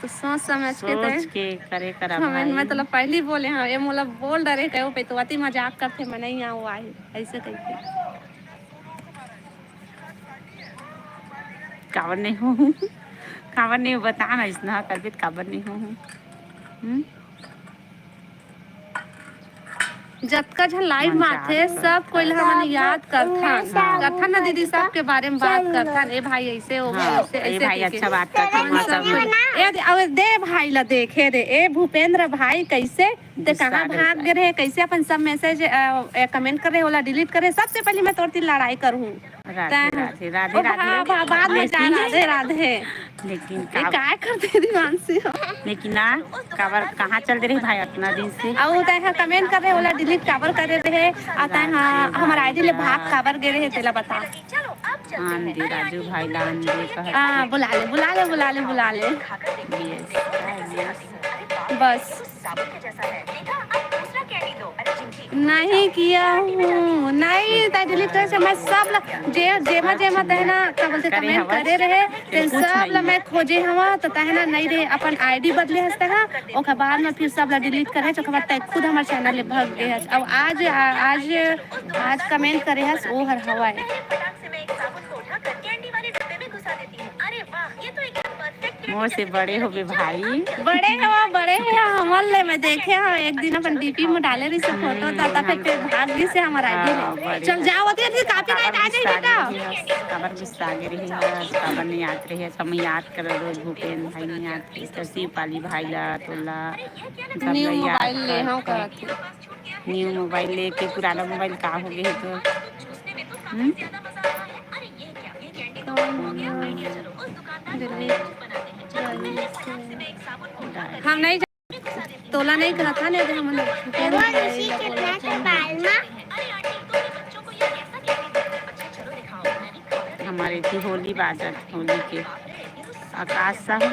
तो सोच समझ के सोच तय के करे करा कमेंट भाई। मैं तोला पहली बोले हाँ, ये मोला बोल डरे कहो पे तो अति मजाक करथे, मैं नहीं आऊँ आई, ऐसे कह के। काबर नहीं हूँ? काबर नहीं हूँ? बता ना, इसना करबे त काबर नहीं हूँ? हम्म? जतका झन लाइव मन में आथे, चाहत सब कोई ला हमन याद करथन। हाँ। करथन ना दीदी, सबके बारे में बात करथन। ए भाई ऐसे हो, हाँ, ऐसे, ए ऐसे भाई करके। अच्छा बात करथन, हम सब मतलब। ए दे, अब दे भाई ला देखे दे, ए भूपेंद्र भाई कैसे ते कहाँ भाग गे रहे, कैसे अपन सब मैसेज, अ, अ, कमेंट कर रहे, ओला डिलीट कर रहे। सबसे पहले मैं तोर ती लड़ाई करहूँ। राधे, तैं राधे, राधे, ओ, राधे। भा-, भा-, बाद में जा, राधे, राधे। लेकिन ये का-, काय करते दीवांशी हो? लेकिन ना, काबर, कहाँ चल दे रही भाई अतना दिन से? अउ तैं हा कमेंट कर रहे, ओला डिलीट काबर करे रहे? अउ तैं हा राधे, हमर आईडी ले भाग काबर गे रहे, तेला बता। आन दे राजू भाई ला, आन दे कहत हाँ, हे। बुला ले, बुला ले, बुला ले, बुला ले। Yes, yes। बस। नहीं किया हूँ, नहीं, तैं डिलीट करे से मैं सब ला, जे, जेमा, जेमा तैं ना, का बोलथे, करे कमेंट हवस? करे रहे, ते कुछ सब ला नहीं। मैं खोजे हवा, तो तैं ना नहीं रहे, अपन आईडी बदले हस तैं हा, ओकर बाद में फिर सब ला डिलीट करे हस, ओकर बाद तैं खुद हमर चैनल ले भग गे हस। अब आज, आ-, आज, आज कमेंट करे हस, वो हर हवा है। मोर से बड़े होबे भाई। बड़े हो, बड़े हो, हमन ले मैं देखे हव, एक दिन अपन डीपी में डाले रहिस फोटो, त, त फिर, फिर भाग गिस हमर आईडी हाँ, ले। बड़े चल हो। जाओ, अभी, अभी कॉपी काबर राइट आ जाई गुस्सा बेटा। गे रही हस, काबर गुस्सा गे रही हस, काबर नहीं आत रही हस, हम याद कर रोज भूपेन भाई नहीं आत रही हस, शिवपाली भाई ला, तोला, सब न्यू ला याद मोबाइल ले कर। हव करत हे। न्यू मोबाइल लेके पुराना मोबाइल का हो गए तो? हम्म? हम नहीं जा-, तोला नहीं कहत हन, यदि हमन एगो ऋषि चेतना के बाल मा। हमारे थी होली बाजत, होली के आकाश साहू।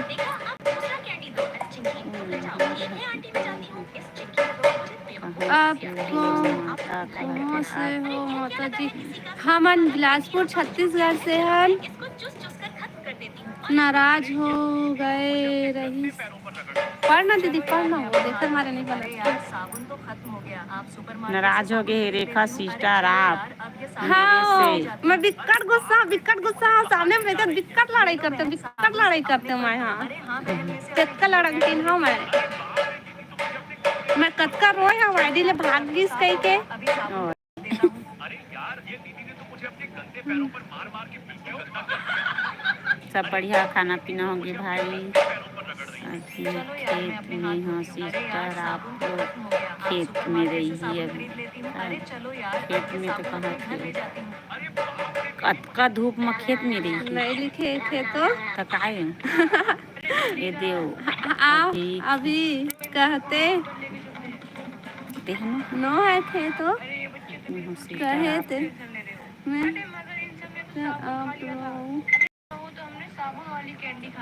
आप कहाँ से हो माता जी? हमन बिलासपुर छत्तीसगढ़ से हन। नाराज हो गए रहिस। पढ़ ना दीदी, पढ़ ना, वो देखे मारे नहीं बनत। नाराज हो गए रेखा सिस्टर आप। हाँ, मैं बिक्कट गुस्सा, बिक्कट गुस्सा, हाँ, सामने में रहते बिक्कट लड़ाई करते, बिक्कट लड़ाई करते मैं, हाँ। तेतका लड़कतीन, हाँ, मैं। मैं कतका रोए हव, आईडी ले भाग गिस कहिके। सब बढ़िया खाना पीना होगे भाई। अभी खेत में हो सिस्टर, आप लोग खेत में रही अभी। हाँ, खेत में तो कहाँ थे? अतका धूप में खेत में रही। नहीं लिखे थे तो। तो काहे? ये देव। आप अभी अभी कहते देहना। नो है थे तो। इतनी होशियार कहे आप। थे। मैं, क्या आप लोग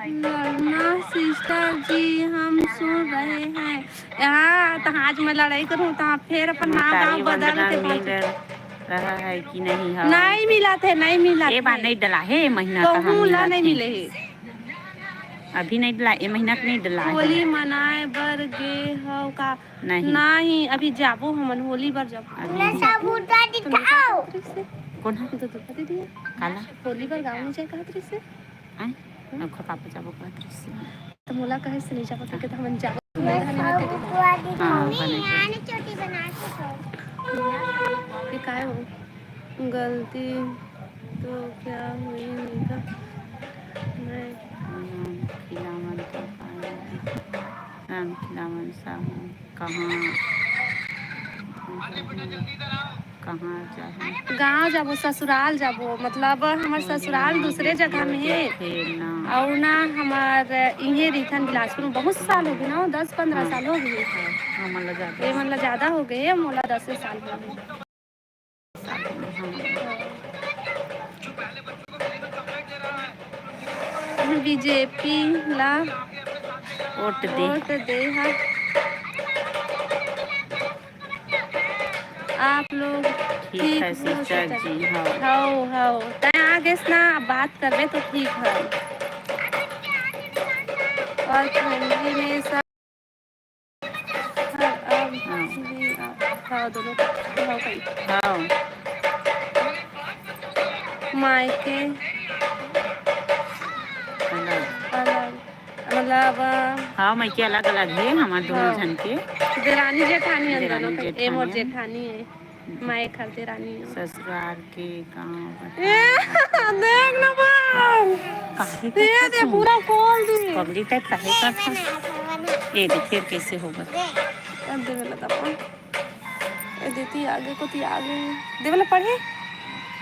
लड़ना सिस्टर जी, हम सुन रहे हैं। यहाँ तो आज मैं लड़ाई करूँ तो फिर अपन नाम गाँव बदल के मिल रहा है कि नहीं? हाँ। नहीं मिला थे, नहीं मिला ए बार थे। नहीं डला है, महीना का कहूँ हम ला मिला नहीं थे। मिले है। अभी नहीं डला, ए महीना के नहीं डला है। होली मनाए बर गे हव का? नहीं। नहीं, अभी जाबो हमन, होली बर जाबो। अभी नहीं। साबुन तो दिखाओ। कौन है? तो दिखा दे दिया। काला? होली बर गाँव में जाए कहत रहिस हे। आय? अब खपापा जाबो कहत रहिस हे। तो मोला कहे से नहीं जाबो, तो हमन जाबो। हाँ, बने के। आने चोटी बना के खाओ। ये काय हो? गलती तो क्या हुई, निका? मैं राम खिलावन तो पाए। राम खिलावन साहू कहाँ, कहाँ जाहूँ? गाँव जाबो, ससुराल जाबो, मतलब हमर ससुराल दूसरे जगह में हे। फिर ना। अउ ना हमर इहे रिथन बिलासपुर में बहुत साल हो गए ना, दस पन्द्रह हाँ। साल हो गए। हाँ, हमन ला ज्यादा। ये मन ला ज्यादा हो गए, मोला दस साल हो गए। बीजेपी ला वोट दे। वोट दे हा। आप लोग ठीक ठीक है हो सिस्टर सकत जी, हाँ। हव, हव। तैं आ गेस ना, बात करबे तो ठीक है। और फैमिली में सब हाँ, अब हाँ। भी, हाँ, हाँ, दोनों, हाँ, कहीं। हाँ। मायके अलग। अलग, मतलब, हाँ, मायके अलग अलग हे हमर दोनों हाँ। झन के। देरानी जेठानी हन देरानी दोनों के, ए मोर जेठानी हन। जेठानी हे। मैं एक हफ्ते रानी हूँ। ससुराल के गाँव बता। ए, देख ना बस। काहे ये करत दे हूँ? पूरा खोल दी। पगली टाइप काहे करत हूँ? ये देख फिर कैसे होगा। अब दे वाला दबा। ए देती आगे को ती आगे। दे वाला पढ़े।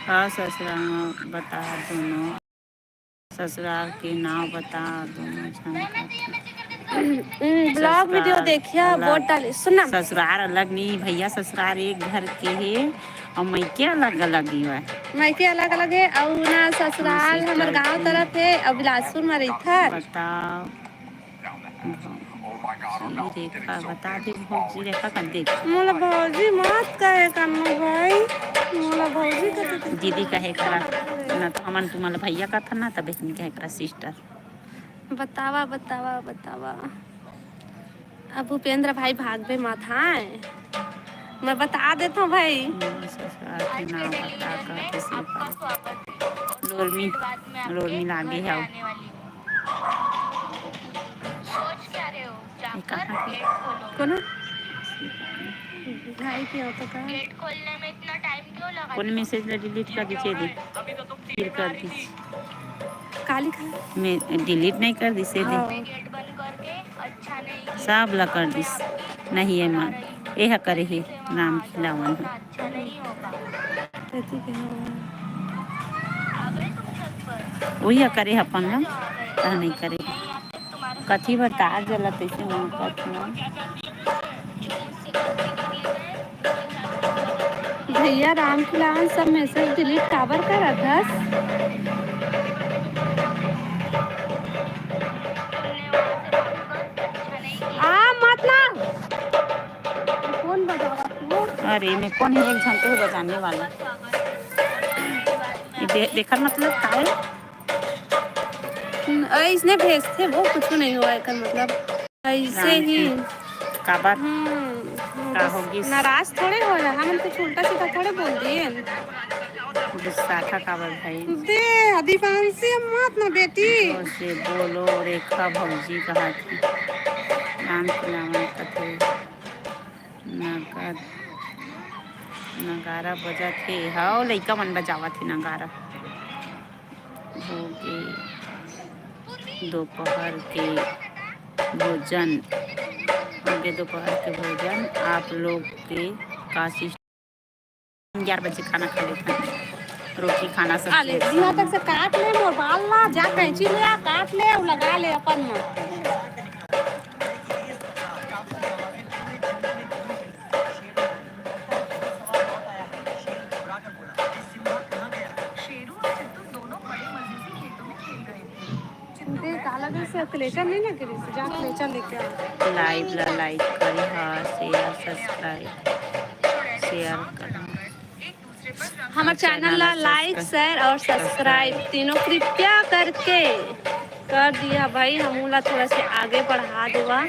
हाँ ससुराल में बता दोनों। ससुराल के नाव बता, दोनों झन का। हम्म, ब्लॉग वीडियो ससुराल देखिया, अलग। वोट डाले। सुन ना। ससुराल अलग नहीं भैया, ससुराल एक घर के हे और मायके अलग अलग ही है। मायके अलग अलग हे और ना ससुराल सिस्टर हमर गांव के। तरफ हे और बिलासपुर में रहिथन। बताओ। जी रेखा, बता दे भौजी रेखा कर दे। मोला भौजी मत कहे करना भाई, मोला भौजी कहे दीदी कहे करा, ना तो हमन तुम्हारा भैया कथन ना, तब इतनी कहे करा सिस्टर। बतावा, बतावा, बतावा। अब भूपेंद्र भाई भागबे मत, हाँ, मैं बता देता हूँ भाई। हम्म, ससुराल के नाम बता कर किसी का। लोरमी, लोरमी लागे है। ये कहाँ के? कोनो? भाई के हो तो का? कौन मैसेज ला डिलीट कर दीजिए दे? फिर कर दीजिए। काली खा। मैं डिलीट नहीं कर दी से दे। हाँ। सब ला कर दिस। नहीं है माँ। ये हा करे हे राम खिलावन हा। कथी के हो? वही हा करे अपन ला। कहा नहीं करे। कथी बता जला तैसे मन करत ना। भैया राम खिलावन सब मैसेज डिलीट काबर करत हस? आ मत ना। कौन बजावत हो? अरे मैं कौन है एक घंटे से बजाने वाला। ये दे, देखल मतलब का है? न-, अ, इसने भेजते वो कुछ नहीं हुआ एकर मतलब। ऐसे राम ही। जी, काबर? हम्म, का गुस-, होगिस? नाराज थोड़े हो रहा, हम कुछ उल्टा सीधा थोड़े बोल दिए। गुस्सा था काबर भाई? दे, दीपांशी मत ना बेटी। जोर से बोलो, रेखा भौजी कहा थी। राम खिलावन कथे। नगर, नगारा बजत हे। हव, लइका मन बजावत हे नगारा। हो गे दोपहर के भोजन, हो गे दोपहर के भोजन। आप लोग के का सिस्टम? ग्यारह बजे खाना खा लेथन, रोटी खाना, आ सब्जी ले, एक यहाँ साथ। तक से काट ले मोर बाल ला, जा कैंची ले आ, काट ले अउ लगा ले अपन में। शेरू और चित्तू दोनों बड़े मजे से खेतों में खेल रहे थे। दे, काला दे से क्लेचर नहीं ना गिरी से, जा क्लेचर लेके आ। लाइव ला लाइक करी हा, शेयर, सब्सक्राइब, शेयर करी। हमर चैनल ला लाइक, शेयर और सब्सक्राइब तीनों कृपया करके कर दिया भाई, हमू ला थोड़ा से आगे बढ़ा देवा।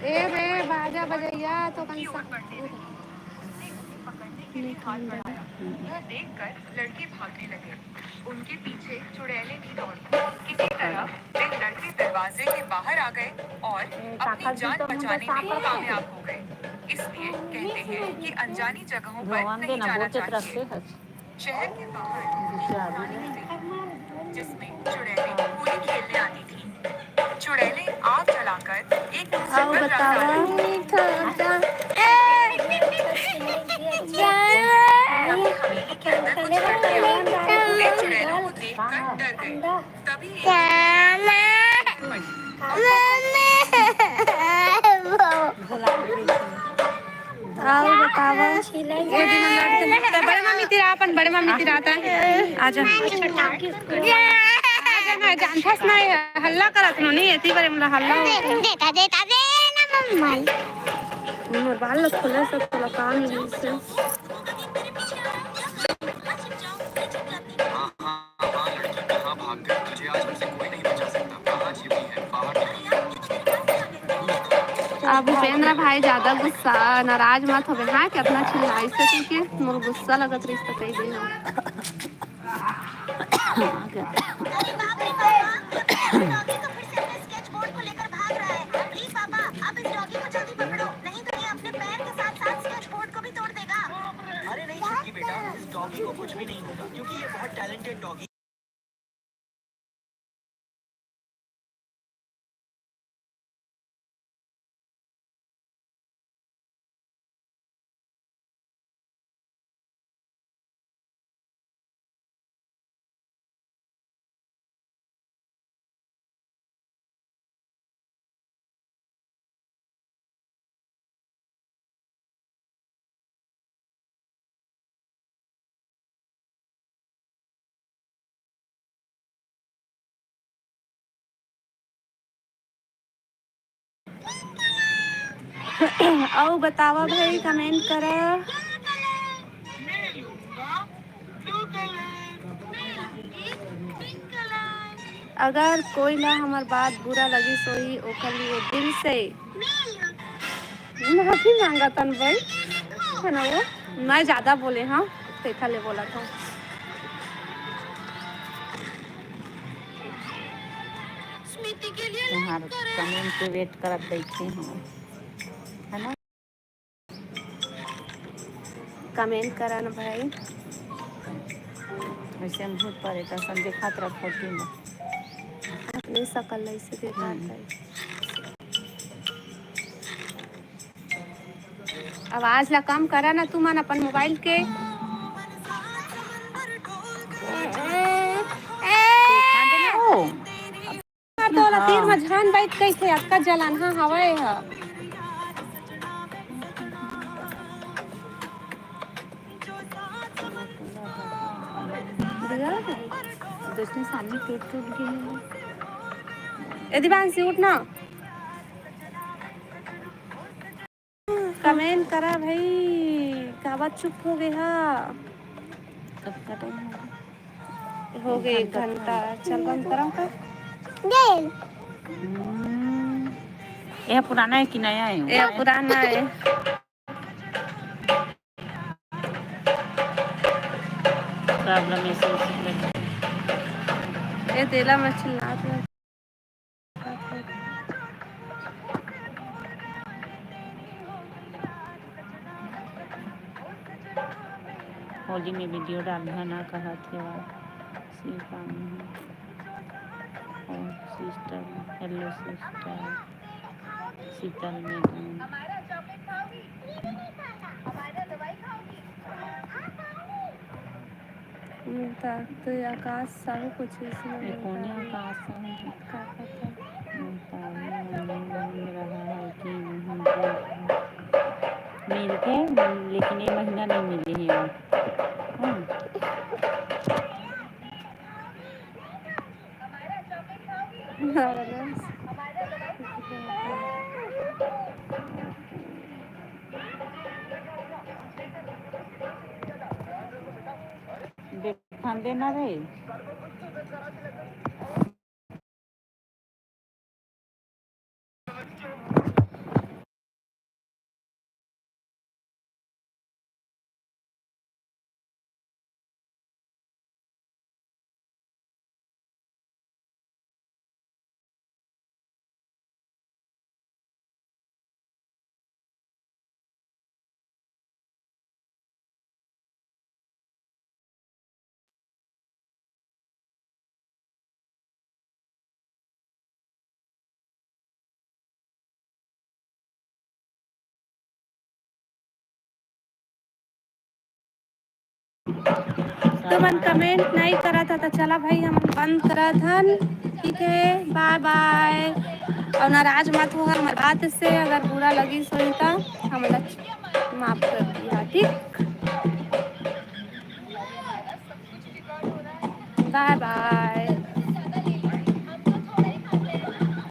ए रे बाजा बजैया तो कहीं सा- यह देखकर लड़के भागने लगे। उनके पीछे चुड़ैलें भी दौड़ गईं। किसी तरह वे लड़के दरवाजे के बाहर आ गए और अपनी जान बचाने में कामयाब हो गए। इसलिए कहते हैं कि अनजानी जगहों पर नहीं जाना चाहिए। शहर के बाहर, जिसमें चुड़ैलें होली खेलने आती थीं। चुड़ैलें आग जलाकर एक दूसरे पर रंग डालती थीं। हवेली के अंदर कुछ लड़के आए। वे चुड़ैलों को देखकर डर गए। तभी एक और बतावा। ए दिन हम लड़ते, बड़े मम्मी तिरा, अपन बड़े मम्मी तिराता है। आजा। आजा ना, जानथस ना, हल्ला करत नो, नहीं, एती बरे मोला हल्ला हो। देता, देता, दे ना मम्मा। मोर बाल ला खोले से तोला काम मिली से। हाँ, हाँ, हाँ, लड़की कहाँ भाग गई? तुझे आज हमसे कोई नहीं बचा सकता। कहाँ छिपी है? बाहर निकल। अब भूपेंद्र भाई ज्यादा गुस्सा, नाराज मत होबे, हाँ, कितना चिल्लाइस कहिके मोर गुस्सा लगत रहिस त कहि दे। अरे बाप रे बाप, ये डॉगी तो फिर से अपने स्केच बोर्ड को लेकर भाग रहा है। प्लीज पापा, आप इस डॉगी को जल्दी पकड़ो, नहीं तो ये अपने पैर के साथ साथ स्केच बोर्ड को भी तोड़ देगा। अरे नहीं छुटकी बेटा, इस डॉगी को कुछ भी नहीं होगा, क्योंकि ये बहुत टैलेंटेड डॉगी। अउ बतावा भाई, कमेंट करा। अगर कोई ला हमर बात बुरा लगिस होही, ओकर लिए दिल से माफी मांगत हन भाई, है ना वो? मैं ज्यादा बोले हंव, तेखर ले बोलत हंव। तुम्हार कमेंट के वेट करत बैठे हंव, है ना? कमेंट करा ना भाई। वैसे हम भूत परेत असन देखात रहा फोटो में। अपने शकल ऐसे देखात हम्म। है। आवाज ला कम करा ना तुमन अपन मोबाइल के। ओ। तोला तीर म झन बइठ कहिथे, अतका जलन ह हवय ह। देखने सामने टूट टूट गई। ए दिवांशी, उठ ना। कमेंट करा भाई, काबर चुप हो गे हा? कब का टाइम हो गया? हो गए एक घंटा। चल बंद करा का। हम्म। यह पुराना है कि नया है? यह पुराना है। प्रॉब्लम ऐसे ऐसे। ये तेला में चिल्लात रहे। होली में वीडियो डालना ना कहत हे, शिव पानी है। ओ सिस्टर, हेलो सिस्टर, शीतल मैडम। मिलता तो ये आकाश साहू कुछ इसमें ये कौन है मिलता है। आकाश साहू? का पता। मिलता है, मिल रहा है कि नहीं, देख रहे। मिलते हैं, लेकिन ये महीना नहीं मिले हैं। हाँ। देखान देना रे। तुमन कमेंट नहीं करत ह, त चला भाई, हमन बंद करत हन। ठीक है, बाय बाय। और नाराज मत हो हमर बात से, अगर बुरा लगिस होही त हमला माफ कर दिया, ठीक? बाय बाय।